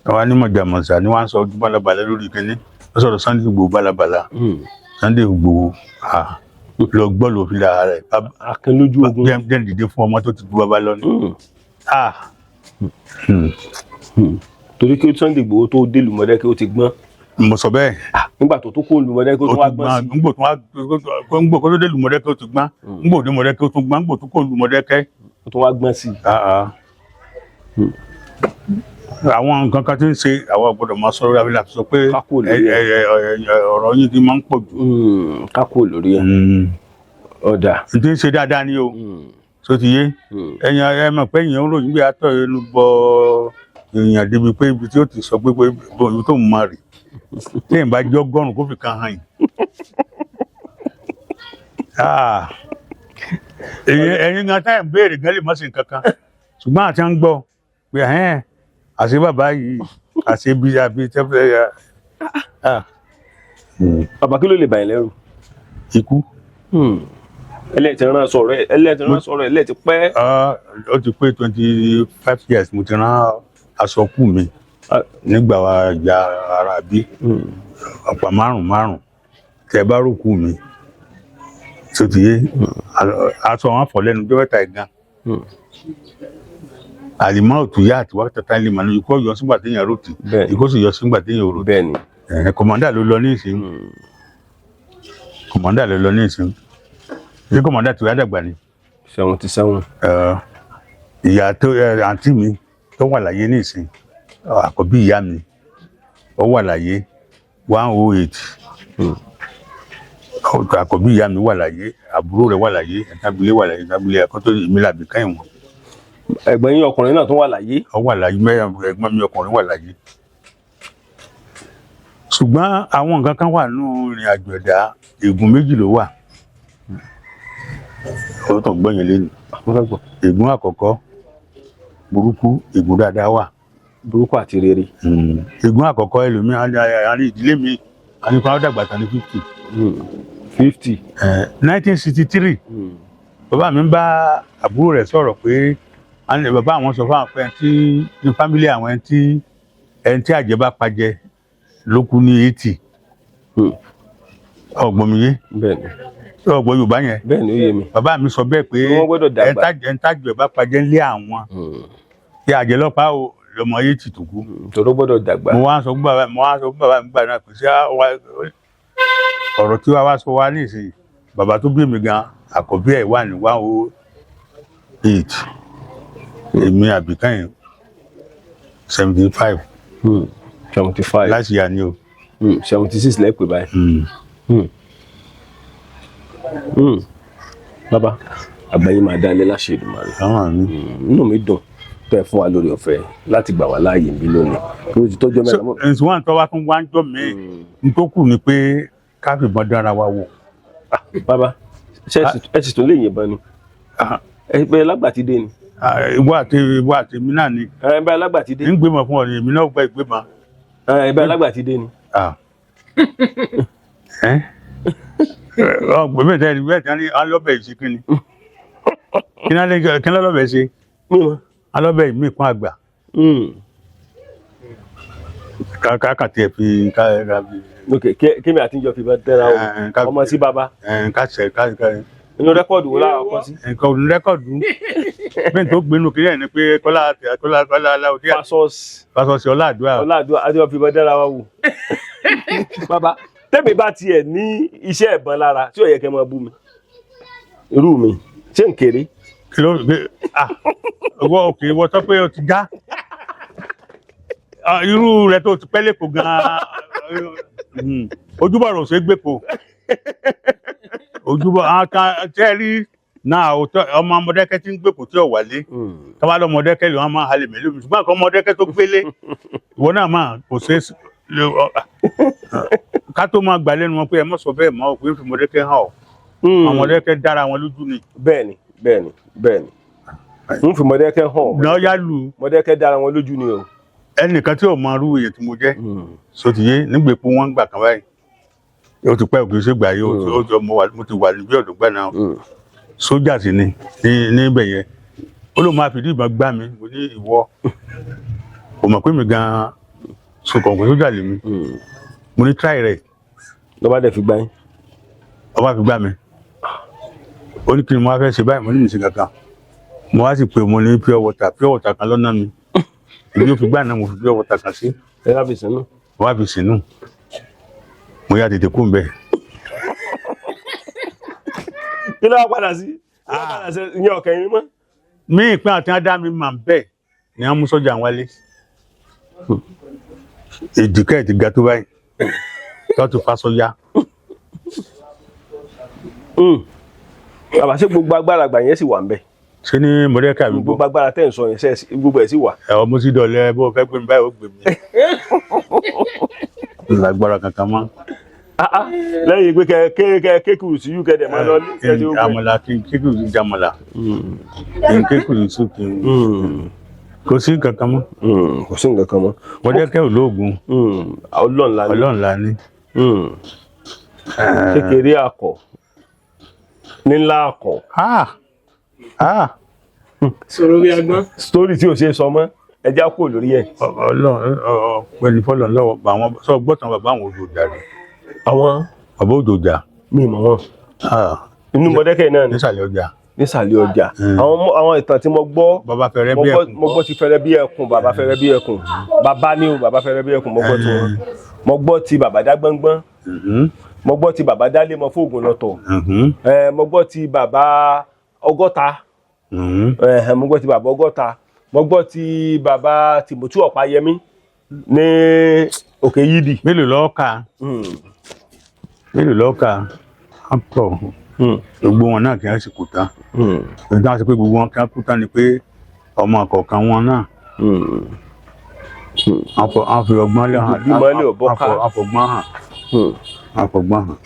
Àwọn anímọ̀jàmọ̀sá ni wọ́n á sọ ojú balabala lórí kínní, wọ́n sọ̀rọ̀ Sunday Igboho balabala. Sunday Igboho, ah, lọ gbọ́ lòfin lára rẹ̀. Akin lójú ogun. Jẹ́ dìde fún ọmọ tó ti ju bàbá lọ ni. Ah. Torí kí Sunday Igboho tó dé ìlú Mọdákẹ́kẹ́ ó ti gbọ́n. Mo sọ bẹ́ẹ̀. Nígbà tó tó kó ìlú Mọdákẹ́kẹ́ ó Ó tún wá ti gbọ́n gbọ́n. sí. Ngbò tó wá ngbò kó tó dé ìlú Mọdákẹ́kẹ́ ó ti gbọ́n, ngbò dé Mọdákẹ́kẹ́ ó tún gbọ́n, ngbò tó kó ìlú Mọdákẹ́kẹ́. Ó tún wá gbọ́n sí. Ah, ah. Àwọn nǹkan kan tí ń ṣe àwọn gbọ́dọ̀ máa sọ lórí abilà sọ pé Ká kúrò lórí ẹ̀. ọ̀rọ̀ yín ti máa ń pọ̀ jù. Ká kúrò lórí ẹ̀, ọ̀dà. N tí ń ṣe dáadáa ni o, tó ti yé ẹ̀yin. Ẹ mọ̀ pé èèyàn ń ròyìn bí atọ́ inú bọ. Èèyàn débi pé ibi tí ó ti sọ pé ibi tó ń máa rè téèyàn bá jẹ́ 100 kó fi kan hàn yìí. Ah, ẹ̀yin gan táyà ń béèrè gan lè má sí nǹkan kan, ṣùgbọ́n àti ń gbọ́ pé ẹ̀hẹ́n àṣé bàbá yìí, àṣé bí àbí tẹ́fẹ́ ya. Bàbá, kí ló lè bà yín lẹ́rù? Ikú. Ẹlẹ́ẹ̀tì rán sọ̀rọ̀ ẹ̀, ẹlẹ́ẹ̀tì rán sọ̀rọ̀ ẹ̀ lẹ́ẹ̀tì pẹ́. Ah, ó ti pé 25 years mo ti rán aṣọ kù mi nígbà wa ìjà ara bí ọ̀pá márùn márùn tẹ bá rókù mi tó ti yé, aṣọ wọn fọ lẹ́nu ọjọ́ mẹ́ta yìí gan. Àlìmọ́ òtúyà àti wákàtí tá lè mà ní ikú ọ̀yọ́ sígbà téèyàn rò tì, ikú sì yọ sígbà téèyàn rò tì. Ẹ̀hìn, commander ló lọ ní ìsìn, commander ló lọ ní ìsìn. Ṣé commander tí wàá dàgbà ni? 77. Ìyá tó àǹtí mi tó wà láyé ní ìsìn, àkọ́bí ìyá mi, ó wà láyé 108. Àkọ́bí ìyá mi wà láyé, àbúrò rẹ̀ wà láyé, ẹ̀dábílẹ̀ wà láyé, ẹ̀dábílẹ̀ ẹ̀kọ́ èmi làbí káyìn wọn. Ẹ̀gbọ́n yín ọkùnrin náà tó wà láyé? Ó wà láyé mẹ́rin, ẹ̀gbọ́n mi ọkùnrin wà láyé. Ṣùgbọ́n àwọn nǹkan kan wà nínú ìrìn àjò ẹ̀dá, ègún méjì ló wà. Ó tàn gbọ́yìn lẹ́nu. Mo fẹ́ gbọ́. Ègún àkọ́kọ́ burúkú, ègún dáadáa wà. Burúkú àti rere. Ègún àkọ́kọ́, ẹlòmíì á ní ìdílé mi á ní kó á dàgbà tán ní 50. 50. 1963, bàbá mi ń bá àbúrò rẹ̀ sọ̀rọ̀ pé á ní bàbá àwọn sọ fún àwọn pé ẹni tí ní family àwọn, ẹni tí àjẹ́ bá pajẹ ló kú ní 80. Ọgbọ́n mi yé? Bẹ́ẹ̀ni. Ọgbọ́n Yorùbá yẹn? Bẹ́ẹ̀ni, ó yé mi. Bàbá mi sọ bẹ́ẹ̀ pé Wọ́n gbọ́dọ̀ dàgbà. ẹni tájẹ́ bá pajẹ ńlé àwọn tí àjẹ́ lọ́pàá o lọmọ 80 tó kú. Tòró gbọ́dọ̀ dàgbà. Mo wá sọ fún bàbá mi gbà náà pé ṣé ọ̀rọ̀ tí wàá wá sọ wá ní ìsìn, bàbá tó bí mi gan, àkọ́bí ẹ̀ wà ní 108, èmi àbíkẹ́yìn 75. 75. Láti yà ni o. 76 lẹ́pẹ̀ báyìí. Bàbá, àgbáyé máa dá ilé láṣẹ Èdùmàrè. Àwọn àmì. Inú mi dùn tẹ́ ẹ fún wa lórí ọ̀fẹ́ láti gbà wá láàyè bí lónìí kí o ti tọ́jọ́ mẹ́ta mọ́. Ǹsí wọn tó wá tún wá ń jọ mí n tó kù ni pé ká fìbọn dára wa wò. Bàbá, ṣé ẹ sì tún lè yìnbọn ni? Ẹ bẹ́ẹ̀ lágbàtí dé ni. Ìwọ àti èmi náà ni. Ẹ bẹ́ẹ̀ lágbàtí dé. Ń gbémọ fún ọ ni, èmi náà gba ìgbémọ. Ẹ bẹ́ẹ̀ lágbàtí dé ni. Ọgbẹ bẹ́ẹ̀ tẹ bẹ́ẹ̀ tẹ ní alọbẹ yìí ṣe kí ni kí ni alọbẹ ṣe? Mímọ. Alọbẹ yìí mí kún àgbà ká kà tiẹ̀ fi ká ká fi. Ok, kémi àti ìjọ fi bá tẹ́ra o, ọmọ sí bàbá. Ká ṣe ká ká. Inú record wo láwọn kọ sí? Nǹkan record bẹ́ẹ̀ tó gbénu kiri ẹ̀ ni pé Kọ́lá Kọ́lá Kọ́lá Aláwọ̀dé. Fasos. Fasọsì Ọláàdúrà. Ọláàdúrà àti ọ̀fi bá tẹ́ra wa wò. Bàbá, tẹ́mi bá tiẹ̀ ní iṣẹ́ ìbọn lára tí ò yẹ kẹ́ máa bú mi, irú mi ṣé n kéré? Kí ló gbé? Ah, ìwọ òkè, ìwọ sọ pé o ti já. Ah, irú rẹ tó ti pẹ́ lẹ́kọ̀ọ́ gan-an, ojúbọ̀rọ̀ ò ṣe é gbé po ojúbọ̀ àwọn kan tẹ́ ẹ rí náà. Òótọ́, ọmọ Mọdákẹ́kẹ́ tí ń gbé kò tí ò wálé, tọ́wá lọ Mọdákẹ́kẹ́ lè wọ́n máa halẹ̀ mẹ́lẹ́ mi, ṣùgbọ́n àkọ́ Mọdákẹ́kẹ́ tó gbélé ìwọ náà máa kò ṣe é ká tó máa gbà lẹ́nu wọn pé ẹ mọ̀ sọ bẹ́ẹ̀ mọ́ òpin fi Mọdákẹ́kẹ́ hàn ọ́. Àwọn Mọdákẹ́kẹ́ dára wọn lójú ni. Bẹ́ẹ̀ni, n fi Mọdákẹ́kẹ́ hàn. Náà yá lu. Mọdákẹ́kẹ́ dára wọn lójú ni o. Ẹnìkan tí ò mọ irú èyàn tí mo jẹ́ sotiye nígbà epo wọn gbà kan báyìí, ó ti pẹ́, òkè ṣègbà yìí, ó ti mo ti wà níbi ọ̀dọ́ gbà náà, sójà sì ni níbẹ̀ yẹn, ó lóun máa fìdí ìbọn gbá mi. Mo ní ìwọ kò mọ̀ pé mi gan-an sọkàn pé sójà lèmi. Mo ní try rẹ̀. Lọ́ba dẹ̀ fi gbá yín. Ọba fi gbá mi. Ó ní kí ni mo wá fẹ́ ṣe báyìí? Mo ní mi ṣe kankan. Mo wá sì pé mo ní pure water, pure water kan lọ́nà mi, èmi ò fi gbá náà, mo fi pure water kan sí. Ẹ bá fi sínú. Mo wá fi sínú, mo yá tètè kú nbẹ. Kí ló wá padà sí? Kí ló wá padà sí ìyẹn ọ̀kẹ́ yín mọ́? Mí ìpín àti adá mi mà bẹ́ẹ̀ ni wọ́n mú sọ́jà wálé, èjìká ẹ̀ ti ga tó báyìí tó ti fa sọ́jà. Bàbá, ṣé gbogbo agbára àgbà yẹn sì wà ń bẹ̀? Ṣé ní Mọ̀dẹ́kẹ́ àbí Gbogbo agbára tẹ́ ń sọ yẹn, ṣe gbogbo ẹ̀ sì wà? Ẹ ọmọ sí dọ̀lẹ́, bó o fẹ́ gbé mi báyìí, ó gbé mi. Lágbára kankan mọ́. Ah, ah. Lẹ́yìn pé kẹ kẹ kékeré sí yú kẹ́dẹ̀ máa lọ ní kẹ́dẹ̀ ó gbé. Àmàlà, kí n kékeré sí jàmàlà, kí n kékeré sí, kí n kò sí kankan mọ́. Kò sí nǹkan kan mọ́. Mọ̀dẹ́kẹ́ ò lóògùn. Ọlọ́run la ní. Ọlọ́run la ní. Kékeré akọ, nílá akọ. Ah ah. Sọ̀rọ̀ bí agbọ́n. Story tí ò ṣe é sọ mọ́, ẹja kúrò lórí ẹ̀. Ọlọ́run pẹ̀lú fọlọ́run lọ́wọ́ àwọn sọ gbọ́tàn bàbá àwọn òjòjà rẹ̀. Àwọn Bàbá òjòjà. Mi mọ̀ wọn. Inú Mọ̀dẹ́kẹ́ náà ni? Nísàlẹ̀ ọjà. Nísàlẹ̀ ọjà. Àwọn ìtàn tí mo gbọ́, Bàbá fẹrẹ mo bí gbọ́ ẹkùn. Mo gbọ́ ti fẹ́rẹ́ bí ẹkùn, bàbá fẹ́rẹ́ bí ẹkùn, bàbá ní o, bàbá fẹ́rẹ́ bí ẹkùn, mo gbọ́ ti wọn. Mo gbọ́ ti bàbá dá gbọ́ngbọ́n. Mo gbọ́ ti bàbá dálé mọ fóògùn lọ́tọ̀. Mo gbọ́ ti bàbá 60. Mo gbọ́ ti bàbá 60. Mo gbọ́ ti bàbá Tìmọ́tì Ọ̀páyẹmí ní Òkè Yídì. Mélòó lọ́ọ́ kà? Mélòó lọ́ọ́ kà á pọ̀. Gbogbo wọn náà kì í sì kú tán. Ìgbà tí wọ́n sọ pé gbogbo wọn kì í kú tán ni pé ọmọ kọ̀ọ̀kan wọn náà wọ́n fi ọgbọ́n lé hàn. Bí mọ́lẹ̀ ò bọ́ká. Wọ́n fọgbọ́n hàn. Wọ́n fọgbọ́n hàn.